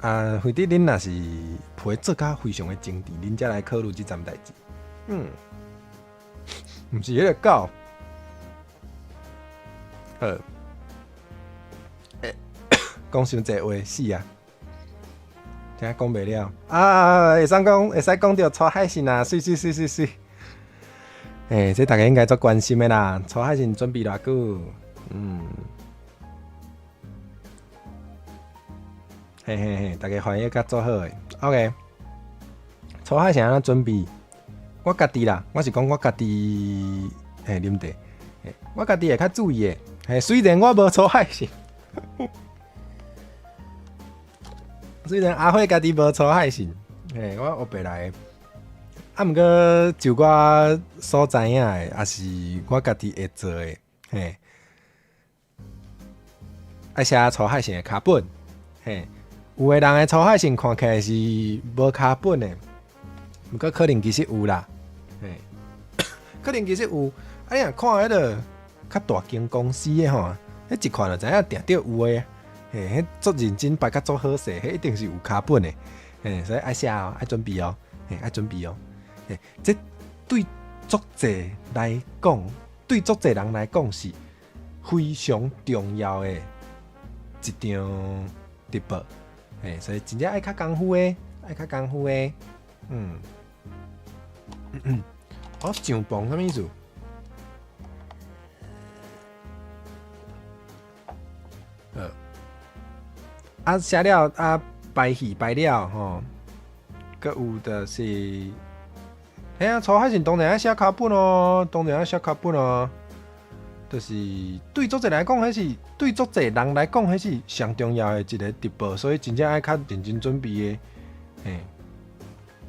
啊，反正恁若是皮做甲非常的精緻，恁才來考慮這層代誌。毋是彼个狗。好。講傷濟話，死啊！聽講袂了啊！會使講，會使講著初海線啊，媠媠媠媠媠。欸，這大家應該足關心的啦。初海線準備偌久？嗯，嘿嘿嘿，大家翻譯甲足好的。OK，初海線按怎準備？我家己啦，我是講我家己，嘿，啉茶，我家己會較注意的。嘿，雖然我無初海線。雖然阿火家己無初海線，嘿，我烏白來的。啊，毋過就我所知影的，抑是我家己會做的，嘿，愛寫初海線的腳本，嘿，有的人的初海線看起來是無腳本的，毋過可能其實有啦，嘿，可能其實有。啊，你若看彼个較大間公司的吼，彼一看就知影定著有的，嘿，彼足認真排甲足好勢，彼一定是有腳本的，嘿，所以愛寫哦，愛準備哦，嘿，愛準備哦。欸，這對足濟來講，對足濟人來講是非常重要的一場直播。欸，所以真正愛較功夫的，愛較功夫的，嗯，哦，上磅啥物意思？啊，寫了啊，排戲排了吼，閣有就是。嘿啊，初海線當然愛寫腳本哦，當然愛寫腳本哦。就是對足濟來講，彼是對足濟人來講，彼是上重要的一個直播，所以真正愛較認真準備的。嘿，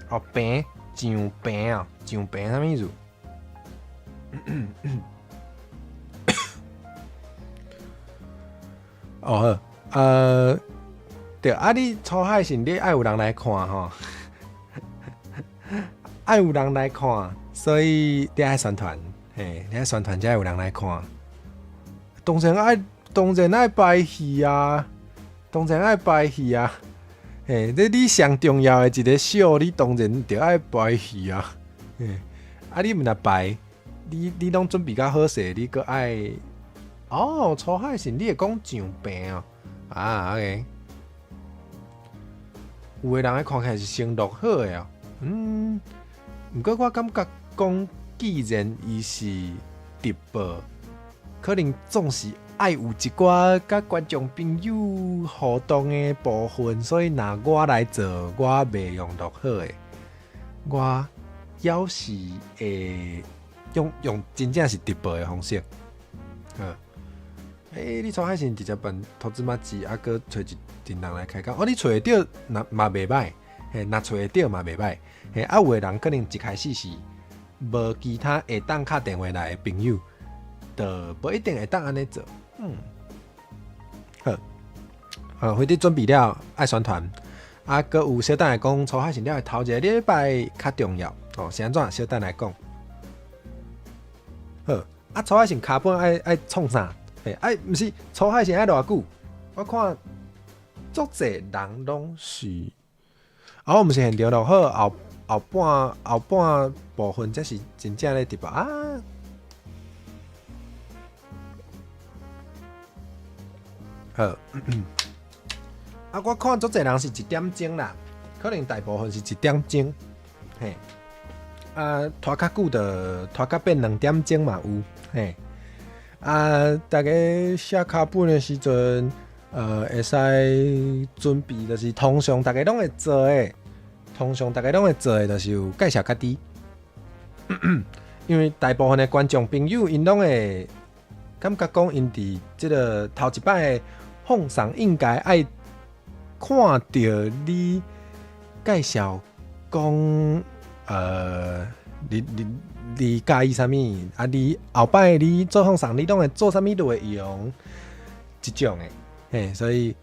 哦，平上平哦，上平啥物意思？哦好，對啊，你初海線你愛有人來看吼。愛有人來看，所以你愛宣傳，嘿，你愛宣傳才會有人來看。當然愛，當然愛排戲啊，當然愛排戲啊，嘿，這你上重要的一个秀，你當然著愛排戲啊，嘿，啊你毋若排，你你攏準備較好勢，你閣愛，哦，初海是你會講上病哦，啊，OK，有的人看起來是先錄好的哦，嗯。毋過我感覺講，既然伊是直播，可能總是愛有一寡佮觀眾朋友互動的部分，所以若我來做，我袂用錄好的，我猶是會用用真正是直播的方式。好，欸，你初海線直接辦塗芝麻紙，啊，閣揣一陣人來開講，哦，你揣會著，若嘛袂䆀。嘿，若揣會著嘛袂䆀。嘿，啊，有的人可能一開始是無其他會當敲電話來的朋友，就無一定會當按呢做。嗯，好，火佇準備了愛宣傳，啊，閣有小等來講，初海線了的頭一个禮拜較重要。哦，是按怎？小等來講。好，啊，初海線跤本愛愛創啥？嘿，愛毋是初海線愛偌久？我看足濟人攏是。哦，毋是現場錄好，後後半後半部分才是真正咧直播啊。好，啊，我看足濟人是一點鐘啦，可能大部分是一點鐘，嘿。啊，拖較久就拖較變兩點鐘嘛有，嘿。啊，大家寫腳本的時陣。會使準備，就是通常大家攏會做的，通常大家攏會做的，就是有介紹家己。因為大部分的觀眾朋友，𪜶攏會感覺講，𪜶佇這个頭一擺放送應該愛看著你介紹講，你你你佮意啥物？啊，你後擺你做放送，你攏會做啥物內容？這種的。嘿，所以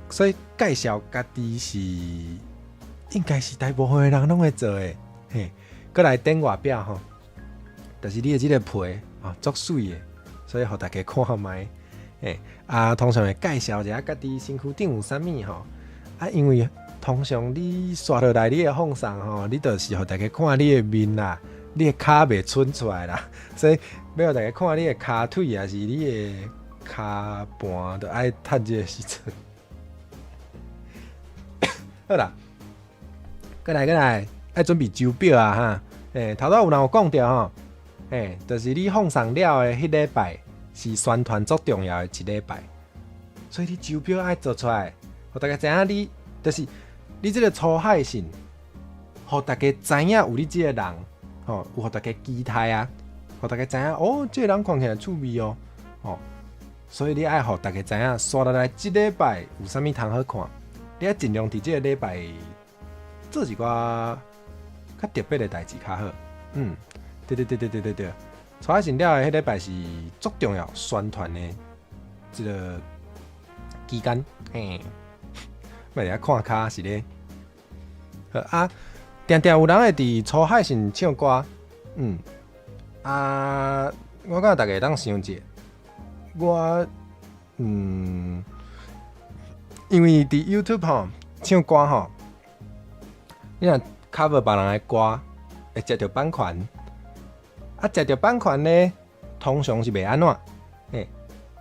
所以介紹家己是應該是大部分的人攏會做的。嘿，閣來頂外表吼，就是你的這个皮哦，足媠的，所以予大家看覓。嘿，啊，通常會介紹一下家己身軀頂有啥物吼。啊，因為通常你刷落來你的放送吼，你就是予大家看你的面啦，你的跤袂伸出來啦，所以欲予大家看你的跤腿，抑是你的。跤盤著愛趁這个時陣。好啦，過來過來，愛準備周表啊哈！欸，頭拄有人有講著吼，欸，就是你放送了的彼禮拜是宣傳足重要的一禮拜，所以你周表愛做出來，予大家知影你，就是你這个粗海信，予大家知影有你這个人，吼，有予大家期待啊，予大家知影哦，這个人看起來趣味哦，吼，所以你愛予大家知影，紲落來這禮拜有啥物通好看，你愛盡量佇這个禮拜做一寡較特別的代誌較好。對對對對對對對，粗海信了的彼禮拜是足重要宣傳的這个期間，嘿，莫佇遐看跤是咧。好啊，定定有人會佇粗海信唱歌，啊，我感覺大家會當想者，我因為佇 YouTube 吼唱歌吼，你若 cover 別人的歌，會食著版權，啊，食著版權咧，通常是袂按怎，嘿，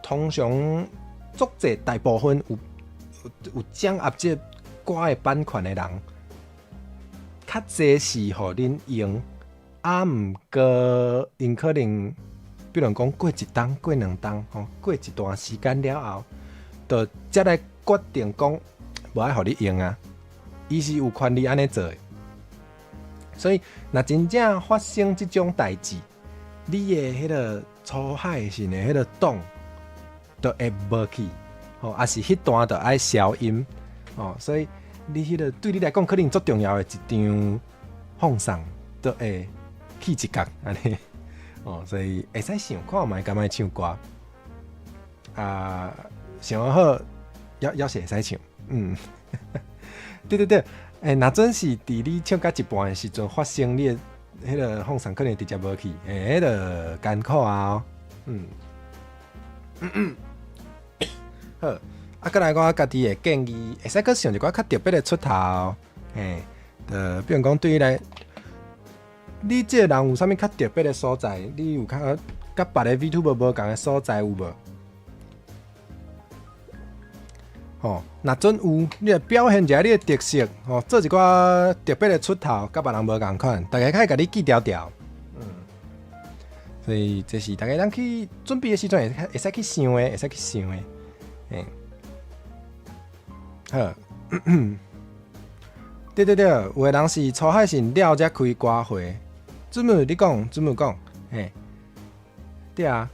通常足濟大部分有掌握這歌的版權的人，較濟是予恁用，啊，毋過𪜶可能，比如講過一冬、過兩冬，吼，過一段時間了後，就才來決定講無愛予你用啊。伊是有權利按呢做的。所以，若真正發生這種代誌，你的彼个粗海信的彼个檔就會無去，吼，抑是彼段就愛消音，吼，所以你彼个對你來講可能足重要的一張放送，都會去一角按呢，哦，所以會使想看覓敢欲唱歌，啊，想好，猶是會使唱，對對對，欸，若準是佇你唱甲一半的時陣發生，你的彼个放送可能直接無去，欸，彼个艱苦啊，好，啊，閣來我家己會建議，會使閣想一寡較特別的出頭，嘿，就比如講對你來，你這个人有啥物較特別的所在？你有較佮別个 VTuber 無仝的所在有無？吼，若準有，你來表現一下你的特色，吼，做一寡特別的出頭，佮別人無仝款，大家較會共你記牢牢。所以這是大家通去準備的時陣，會使去想的，會使去想的。嘿，好，對對對，有的人是粗海信了才開歌會，準備你講，準備講，嘿，對啊，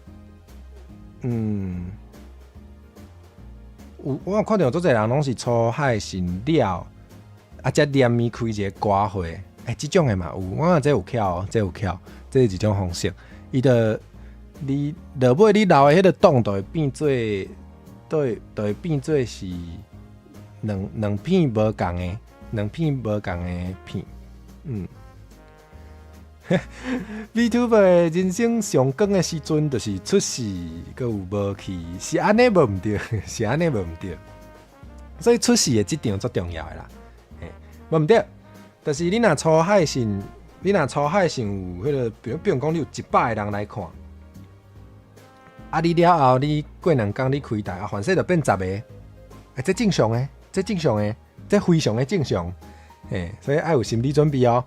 有我有看著足濟人攏是粗海信了，啊，才連伊開一個歌會，欸，這種的嘛有，我感覺這有巧哦，這有巧，這是一種方式。伊就你落尾你留的彼个檔就會變做，都會變做是兩片無仝的，兩片無仝的片，VTuber 的人生上光的時陣，就是出世，閣有無去，是按呢無毋對，是按呢無毋對。所以出世的這場足重要的啦，嘿，無毋對，就是你若粗海信，你若粗海信有彼个，比如講你有100個人來看，啊，你了後你過兩工你開台啊，反正就變十個，欸，這正常的，這正常的，這非常的正常，嘿，所以愛有心理準備哦，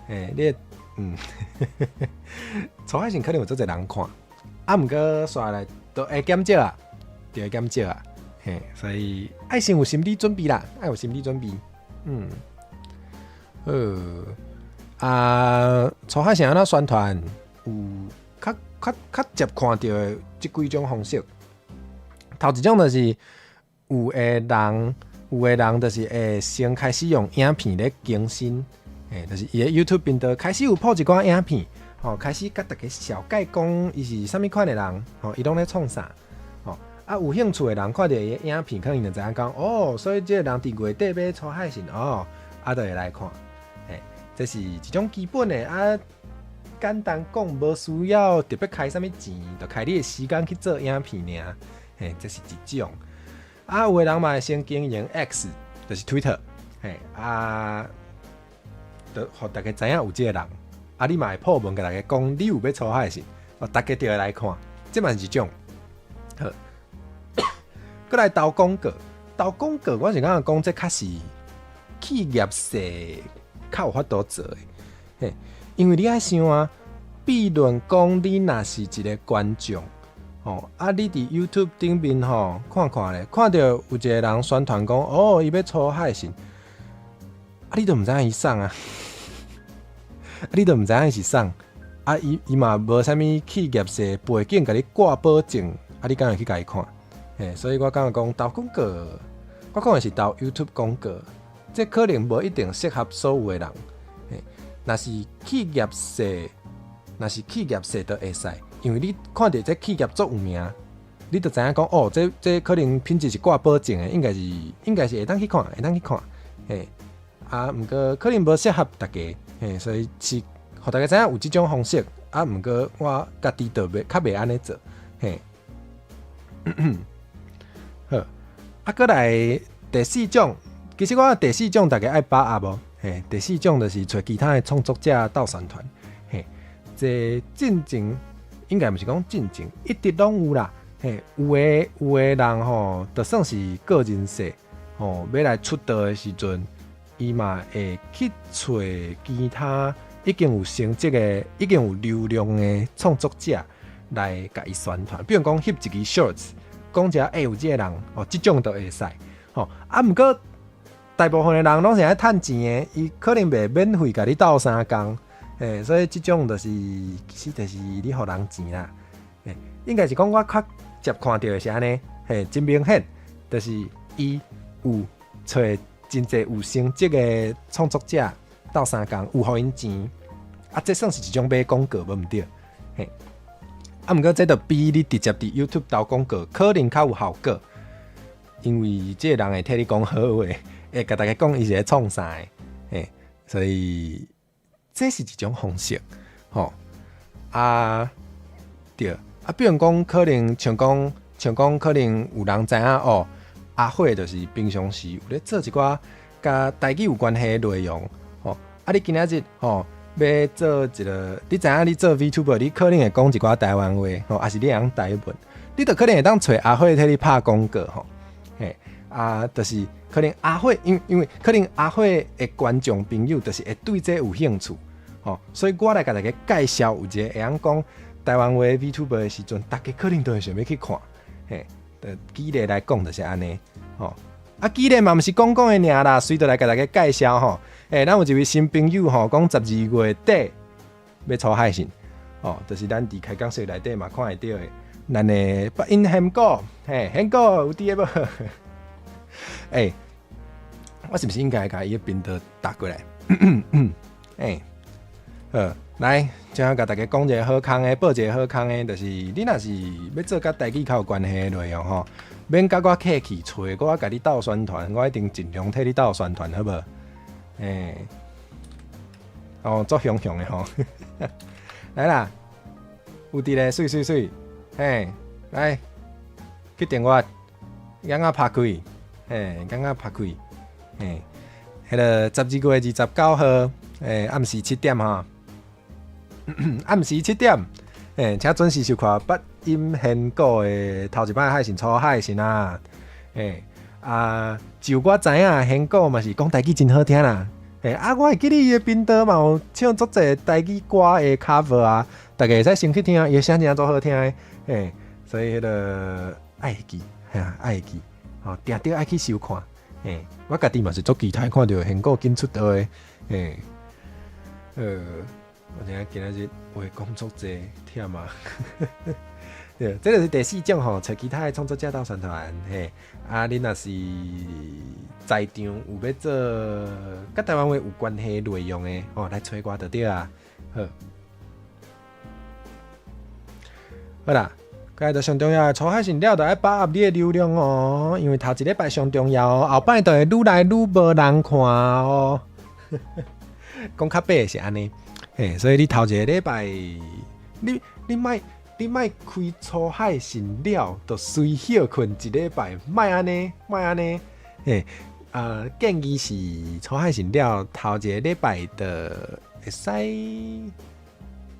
嘿，你。粗海信可能有足濟人看，啊，毋過紲來都會減少啊，就會減少啊，嘿，所以愛先有心理準備啦，愛有心理準備，好，啊，粗海信按怎宣傳，有較捷看著的這幾種方式，頭一種就是有的人就是會先開始用影片咧更新。欸，就是伊的 YouTube 頻道開始有鋪一寡影片，吼，開始共大家小概講伊是啥物款的人，吼，伊攏咧創啥，吼，啊，有興趣的人看著伊的影片，可能就知影講，哦，所以這个人佇月底欲粗海信，哦，啊，就會來看，欸，這是一種基本的啊，簡單講，無需要特別開啥物錢，就開你的時間去做影片爾，嘿，這是一種。啊，有的人嘛會先經營 X，就是 Twitter，嘿，啊。就予大家知影有這個人，啊，你嘛會鋪文共大家講，你有欲粗海信，哦，大家就會來看，這嘛是一種。好，閣來投廣告，投廣告，我是感覺講這較是企業勢較有法度做的，嘿，因為你愛想啊，比論講你若是一個觀眾，吼，啊，你佇 YouTube 頂面吼看看咧，看著有一個人宣傳講，哦，伊欲出海信，啊，你都毋知影伊啥啊，啊，你都毋知影伊是啥，啊，伊嘛無啥物企業勢背景，共你掛保證，啊，你敢會去共伊看？嘿，所以我感覺講投廣告，我講的是投 YouTube 廣告，這可能無一定適合所有的人。嘿，若是企業勢，若是企業勢就會使，因為你看著這企業足有名，你就知影講哦，這可能品質是掛保證的，應該是會當去看，會當去看。嘿，啊，毋過可能無適合大家，嘿，所以是予大家知影有這種方式。啊，毋過我家己就袂較袂按呢做，嘿。好，啊，閣來第四種，其實我第四種大家愛把握無？嘿，第四種就是揣其他的創作者鬥宣傳，嘿，這進前應該毋是講進前，一直攏有啦。嘿，有的人吼，就算是個人勢吼，欲來出道的時陣，伊嘛會去揣其他已經有成績的、已經有流量的創作者來共伊宣傳。比如講翕一支 shorts，講者欸，有這個人哦，這種就會使吼。啊，毋過大部分的人攏是愛趁錢的，伊可能袂免費共你鬥相共，嘿，所以這種就是其實就是你予人錢啦。嘿，應該是講我較捷看著的是按呢，嘿，真明顯就是伊有揣真濟有成績的創作者鬥相共，有予𪜶錢，啊，這算是一種買廣告，無毋對，嘿。啊，毋過這就比你直接佇 YouTube 投廣告可能較有效果，因為這個人會替你講好話，會共大家講伊是咧創啥的，嘿，所以這是一種方式，吼。啊，對，啊，比如講可能像講可能有人知影哦，阿火就是平常時有咧做一寡佮台語有關係的內容，吼，啊，你今仔日吼欲做一個，你知影你做 VTuber，你可能會講一寡台灣話，吼，抑是你會曉台文，你就可能會當揣阿火替你拍廣告，吼，嘿，啊，就是可能阿火，因為可能阿火的觀眾朋友就是會對這有興趣，吼，所以我來共大家介紹有一個會曉講台灣話 VTuber 的時陣，大家可能都會想欲去看，嘿，就舉例來講就是按呢，吼。啊，舉例嘛毋是講講的爾啦，隨著來共大家介紹吼。欸，咱有一位新朋友吼，講12月底欲出海信，哦，就是咱佇開講室內底嘛看會著的，咱的北音賢哥，嘿，賢哥有佇咧無？欸，我是毋是應該共伊的頻道打過來？欸，好，來，這下共大家講一個好康的，報一個好康的，就是你若是欲做佮台語較有關係的內容吼，免共我客氣，揣我共你鬥宣傳，我一定盡量替你鬥宣傳，好無？欸，哦，足雄雄的吼，來啦，有佇咧，媠媠媠，嘿，來去訂閱，眼仔拍開，嘿，眼仔拍開，嘿，彼个12月29號，欸，暗時7點吼，暗時7點，欸，請準時收看八音賢哥的頭一擺海信出海信啊，欸，啊，就我知影，賢哥嘛是講台語真好聽啦，欸，啊，我會記得伊的頻道嘛有唱足濟台語歌的 cover 啊，大家會使先去聽，伊的聲真足好聽的，欸，所以彼个愛記，嘿啊，愛記，吼，定著愛去收看，欸，我家己嘛是足期待看著賢哥緊出道的，欸，我知影今仔日話講足濟，忝啊。對，這就是第四種吼，揣其他的創作者鬥宣傳，嘿，啊，你若是在場有欲做佮台灣話有關係內容的，吼，來揣我就對啊，好。好啦，閣來就上重要的出海信了，就愛把握你的流量哦，因為頭一禮拜上重要哦，後擺就會愈來愈無人看哦。講較白是按呢，嘿，所以你頭一個禮拜，你莫開出海信了，就隨歇睏一禮拜，莫按呢，莫按呢，嘿，建議是出海信了頭一個禮拜就會使，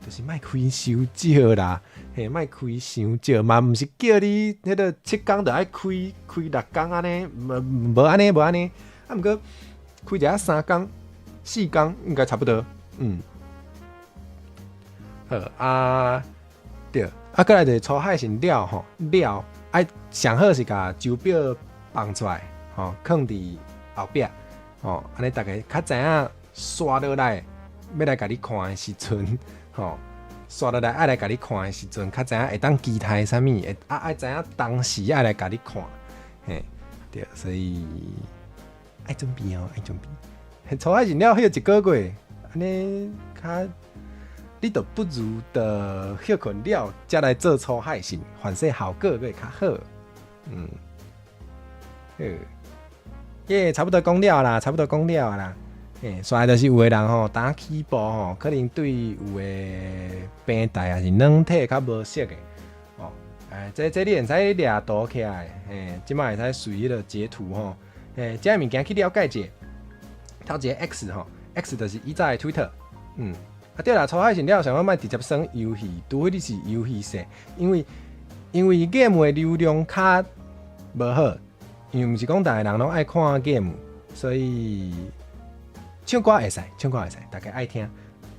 就是莫開傷少啦，嘿，莫開傷少嘛，毋是叫你彼个7工就愛開開6工按呢，無無按呢無按呢，啊毋過開一下3工、4工應該差不多，嗯。好啊，對，啊，過來就是粗海神了吼，了愛上好是共手錶放出來，吼，囥佇後壁，吼，按呢逐家較知影刷落來，欲來共你看的時陣，吼，刷落來愛來共你看的時陣，較知影會當期待啥物，會啊愛知影當時愛來共你看，嘿，對，所以愛準備哦，愛準備。粗海神了歇一個月，按呢較。你就不如就歇睏了，才來做粗海神，反正效果閣會較好。嗯，好，耶，差不多講了啦，差不多講了啦。嘿，煞來就是有的人吼，當起步吼，可能對有的平台抑是軟體較無熟的，哦，哎，這你會使掠圖起來，嘿，這擺會使隨彼个截圖吼，嘿，這个物件去了解者，頭一個 X 吼，X 就是以早的 Twitter，嗯。啊對啦，粗海神了上好莫直接耍遊戲，除非你是遊戲性，因為 game 的流量較無好，因為毋是講逐个人攏愛看 game，所以唱歌會使，唱歌會使，大家愛聽。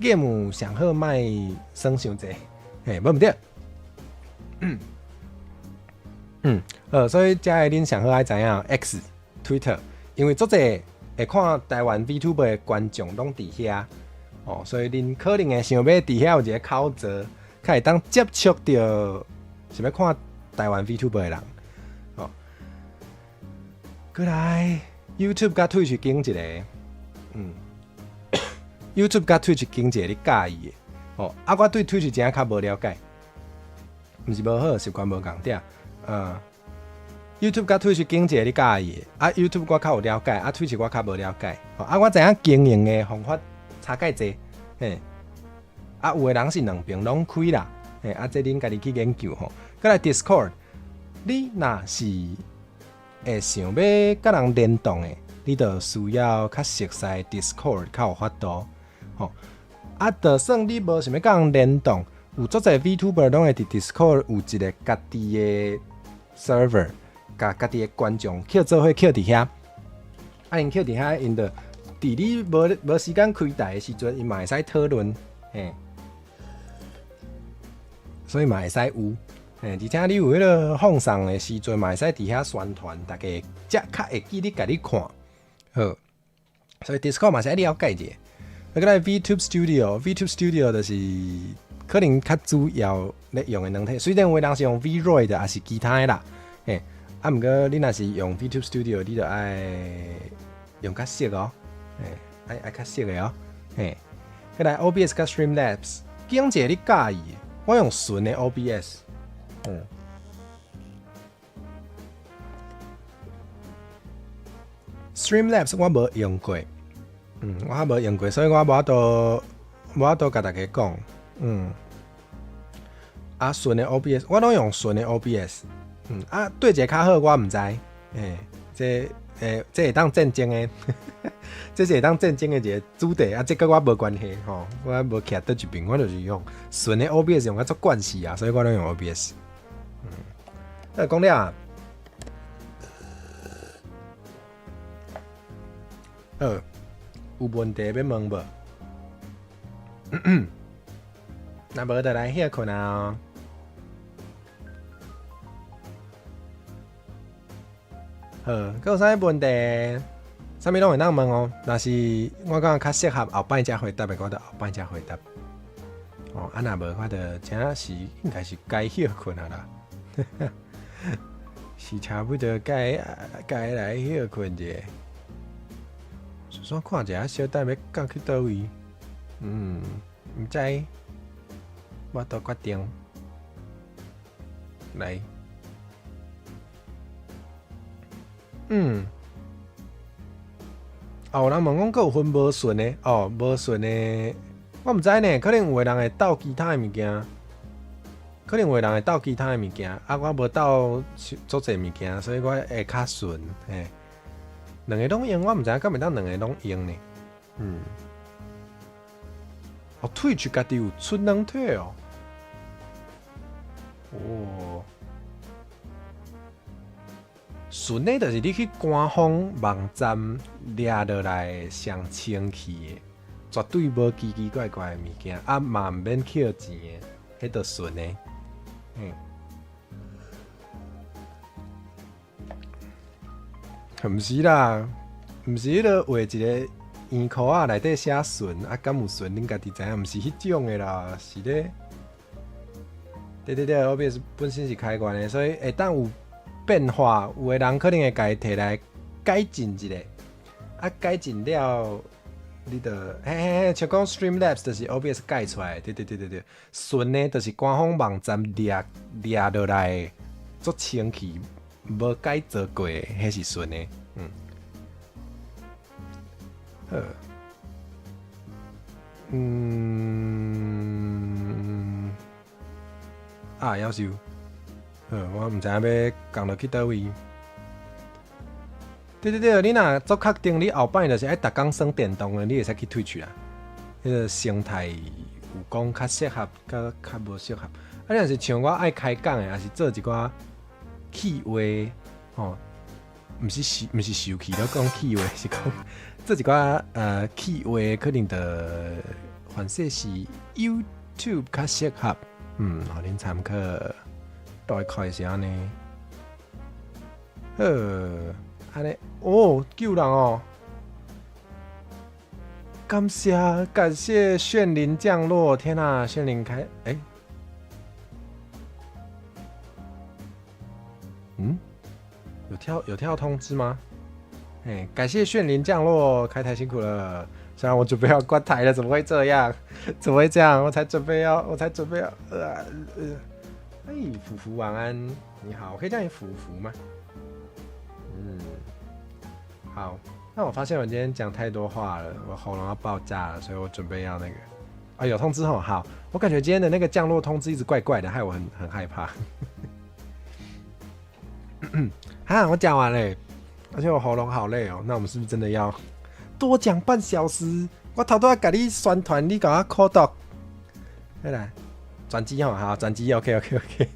game 上好莫耍傷濟，嘿，無毋對。嗯嗯，好，所以遮个恁上好愛知影 X、Twitter，因為足濟會看台灣 VTuber 的觀眾攏佇遐。哦，所以恁可能會想欲佇遐有一个口座，較會當接觸著想欲看台灣 VTuber 的人。哦，過來 YouTube 佮 Twitch 揀一个，嗯，YouTube 佮 Twitch 揀一個你佮意的。哦，啊，我對 Twitch 真正較無了解，毋是無好，習慣無仝點。嗯，YouTube 佮 Twitch 揀一個你佮意的，啊，YouTube 我較有了解，啊，Twitch 我較無了解。哦，啊，我知影經營的方法差蓋濟，嘿，啊，有的人是兩邊攏開啦，嘿，啊，這恁家己去研究吼。過來 Discord，你若是會想欲佮人聯動的，你就需要較熟悉 Discord 較有法度，吼。啊，就算你無想欲佮人聯動，有足濟 VTuber 攏會佇 Discord 有一个家己的 server，共家己的觀眾抾做伙抾佇遐，啊，𪜶抾佇遐，𪜶就佇你無無時間開台的時陣，𪜶嘛會使討論，嘿，所以嘛會使有，嘿，而且你有彼个放送的時陣，嘛會使佇遐宣傳，大家才較會記得共你看，好，所以 Discord 嘛是愛了解者。啊，閣來 VTube Studio，VTube Studio 就是可能較主要咧用的軟體，雖然有的人是用 VRoid 抑是其他的啦，嘿，啊，毋過你若是用 VTube Studio，你就愛用較熟哦，嘿，愛較熟的哦，嘿，閣來 OBS 佮 Streamlabs，揀一個你佮意的，我用純的 OBS，嗯。Streamlabs 我無用過，嗯，我還無用過，所以我無法度共大家講，嗯。啊，純的 OBS 我攏用純的 OBS，嗯，啊，佗一个較好我毋知，欸，這會當戰爭的，這是會當戰爭的一個主題，啊，這佮我無關係吼，我無徛佗一邊，我就是用純的 OBS 用甲足慣勢啊，所以我攏用 OBS。嗯，啊，講了啊，好，有問題欲問無？若無就來歇睏啊。好，閣有啥物問題？啥物攏會當問哦。若是我感覺較適合後擺才回答的，我就後擺才回答。哦，啊若無，我就這是應該是該歇睏啊啦。是差不多該來歇睏者。煞看一下，小等欲降去佗位？嗯，毋知，無法度決定。來。嗯，哦，有人問講閣有分無順的，哦，無順的，我毋知呢，可能有的人會鬥其他的物件，可能有的人會鬥其他的物件，啊，我無鬥足濟物件，所以我會較順，嘿。兩个攏用，我毋知影敢會當兩个攏用呢？嗯。哦，Twitch 家己有出軟體哦。哦，順的就是你去官方網站掠落來上清氣的，絕對無奇奇怪怪的物件，啊嘛毋免扣錢的，彼就順的。毋是啦，毋是彼个畫一个圓箍仔內底寫順，啊敢有順？恁家己知影，毋是彼種的啦，是咧。對對對，OBS 本身是開源的，所以會當有變化，有的人可能會共伊提來改進一下，啊改進了，你就嘿嘿嘿，像講 Streamlabs 就是 OBS 改出來的，對對對對對，順的就是官方網站掠掠落來的，足清氣，無改造過的，彼是順的，好，啊，夭壽，好，我毋知影欲講落去佗位。對對對，你若足確定你後擺就是愛逐工耍電動的，你會使去 Twitch 啦。彼個生態有講較適合，佮較無適合。啊，你若是像我愛開講的，抑是做一寡企劃，吼，毋是受氣，咧講企劃是講做一寡企劃，可能就反正是 YouTube 較適合。予恁參考，大概是按呢。好，按呢，哦，救人哦！感謝感謝炫靈降落，天啊，炫靈開，欸，有跳通知嗎？欸，感謝炫靈降落，開台辛苦了。雖然我準備要關台了，怎麼會這樣？怎麼會這樣？我才準備要，哎，福福晚安，你好，我可以叫你福福嗎？好。那我發現我今天講太多話了，我喉嚨要爆炸了，所以我準備要那個，啊，有通知吼，好，我感覺今天的那個降落通知一直怪怪的，害我很害怕。哈，我講完了，而且我喉嚨好累哦，那我們是不是真的要多講半小時？我頭拄仔共你宣傳，你共我苦毒。來，轉機吼，好，轉機，OK OK OK。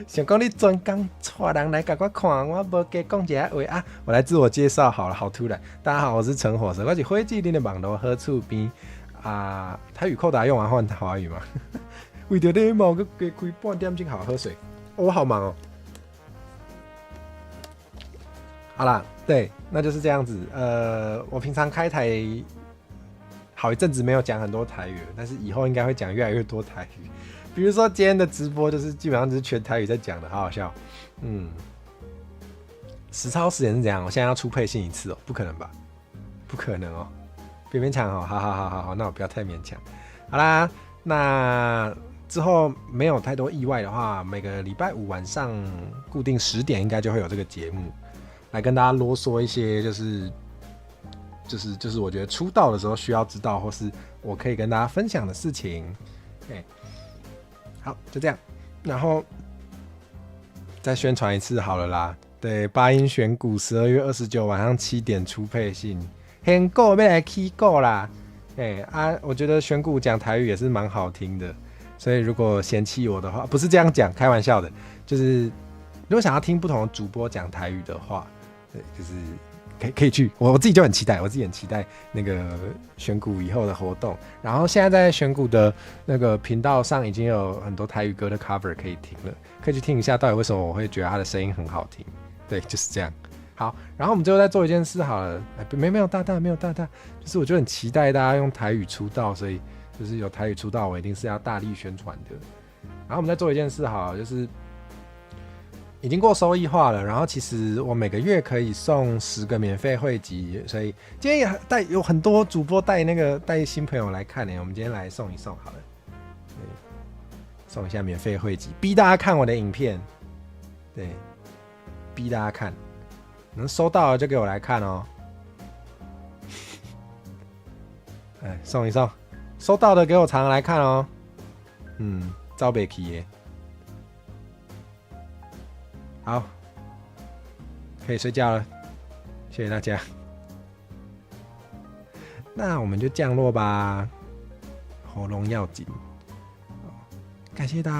想講你專工帶人來共我看，我無加講一下話啊！我來自我介紹好了，好突然。大家好，我是陳火蛇，我是火姊恁的網路好厝邊啊。台語扣打用完換華語嗎？為著禮貌，閣加開半點鐘，好喝水。哦，我好忙哦。好啦，對，那就是這樣子。我平常開台好一陣子沒有講很多台語，但是以後應該會講越來越多台語。比如說今天的直播就是基本上就是全台語在講的，好好笑。實超時間是怎樣？我現在要出配信一次哦，不可能吧？不可能哦，別勉強哦。好好好好好，那我不要太勉強。好啦，那之後沒有太多意外的話，每個禮拜五晚上固定10點應該就會有這個節目，來跟大家囉嗦一些，就是我覺得出道的時候需要知道，或是我可以跟大家分享的事情。對。好，就這樣，然後再宣傳一次好了啦。對，八音選股12月29晚上7點出配信，選股欲來起鼓啦。欸啊，我覺得選股講台語也是蠻好聽的，所以如果嫌棄我的話，不是這樣講，開玩笑的，就是如果想要聽不同的主播講台語的話，對，就是可以去，我自己就很期待，我自己很期待那個選股以後的活動。然後現在在選股的那個頻道上已經有很多台語歌的 cover 可以聽了，可以去聽一下，到底為什麼我會覺得他的聲音很好聽。對，就是這樣。好，然後我們最後再做一件事好了，欸，沒有大大沒有大大，就是我就很期待大家用台語出道，所以就是有台語出道，我一定是要大力宣傳的。然後我們再做一件事好了，就是已經過收益化了，然後其實我每個月可以送10個免費會籍，所以今天也帶有很多主播帶那個帶新朋友來看呢。我們今天來送一送好了，送一下免費會籍，逼大家看我的影片，對，逼大家看，能收到了就給我來看哦。哎，送一送，收到的給我常來看哦。走袂去的。好，可以睡覺了，謝謝大家。那我們就降落吧。喉嚨要緊。感謝大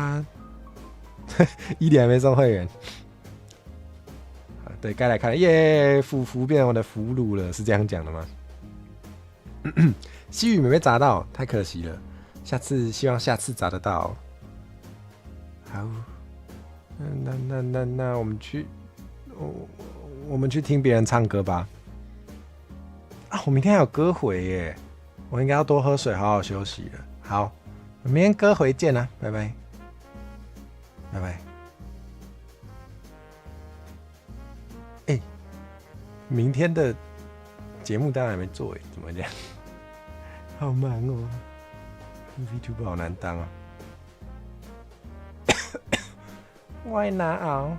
家，一點還沒送會員。對，該來看，耶！福福變成我的俘虜了，是這樣講的嗎？西雨沒被砸到，太可惜了。下次希望下次砸得到。好，那我們去聽別人唱歌吧。啊，我明天還有歌回耶，我應該要多喝水，好好休息了。好，明天歌回見啦，拜拜，拜拜。欸，明天的節目單還沒做哎，怎麼這樣？好忙哦，VTuber 好難當啊。我難熬。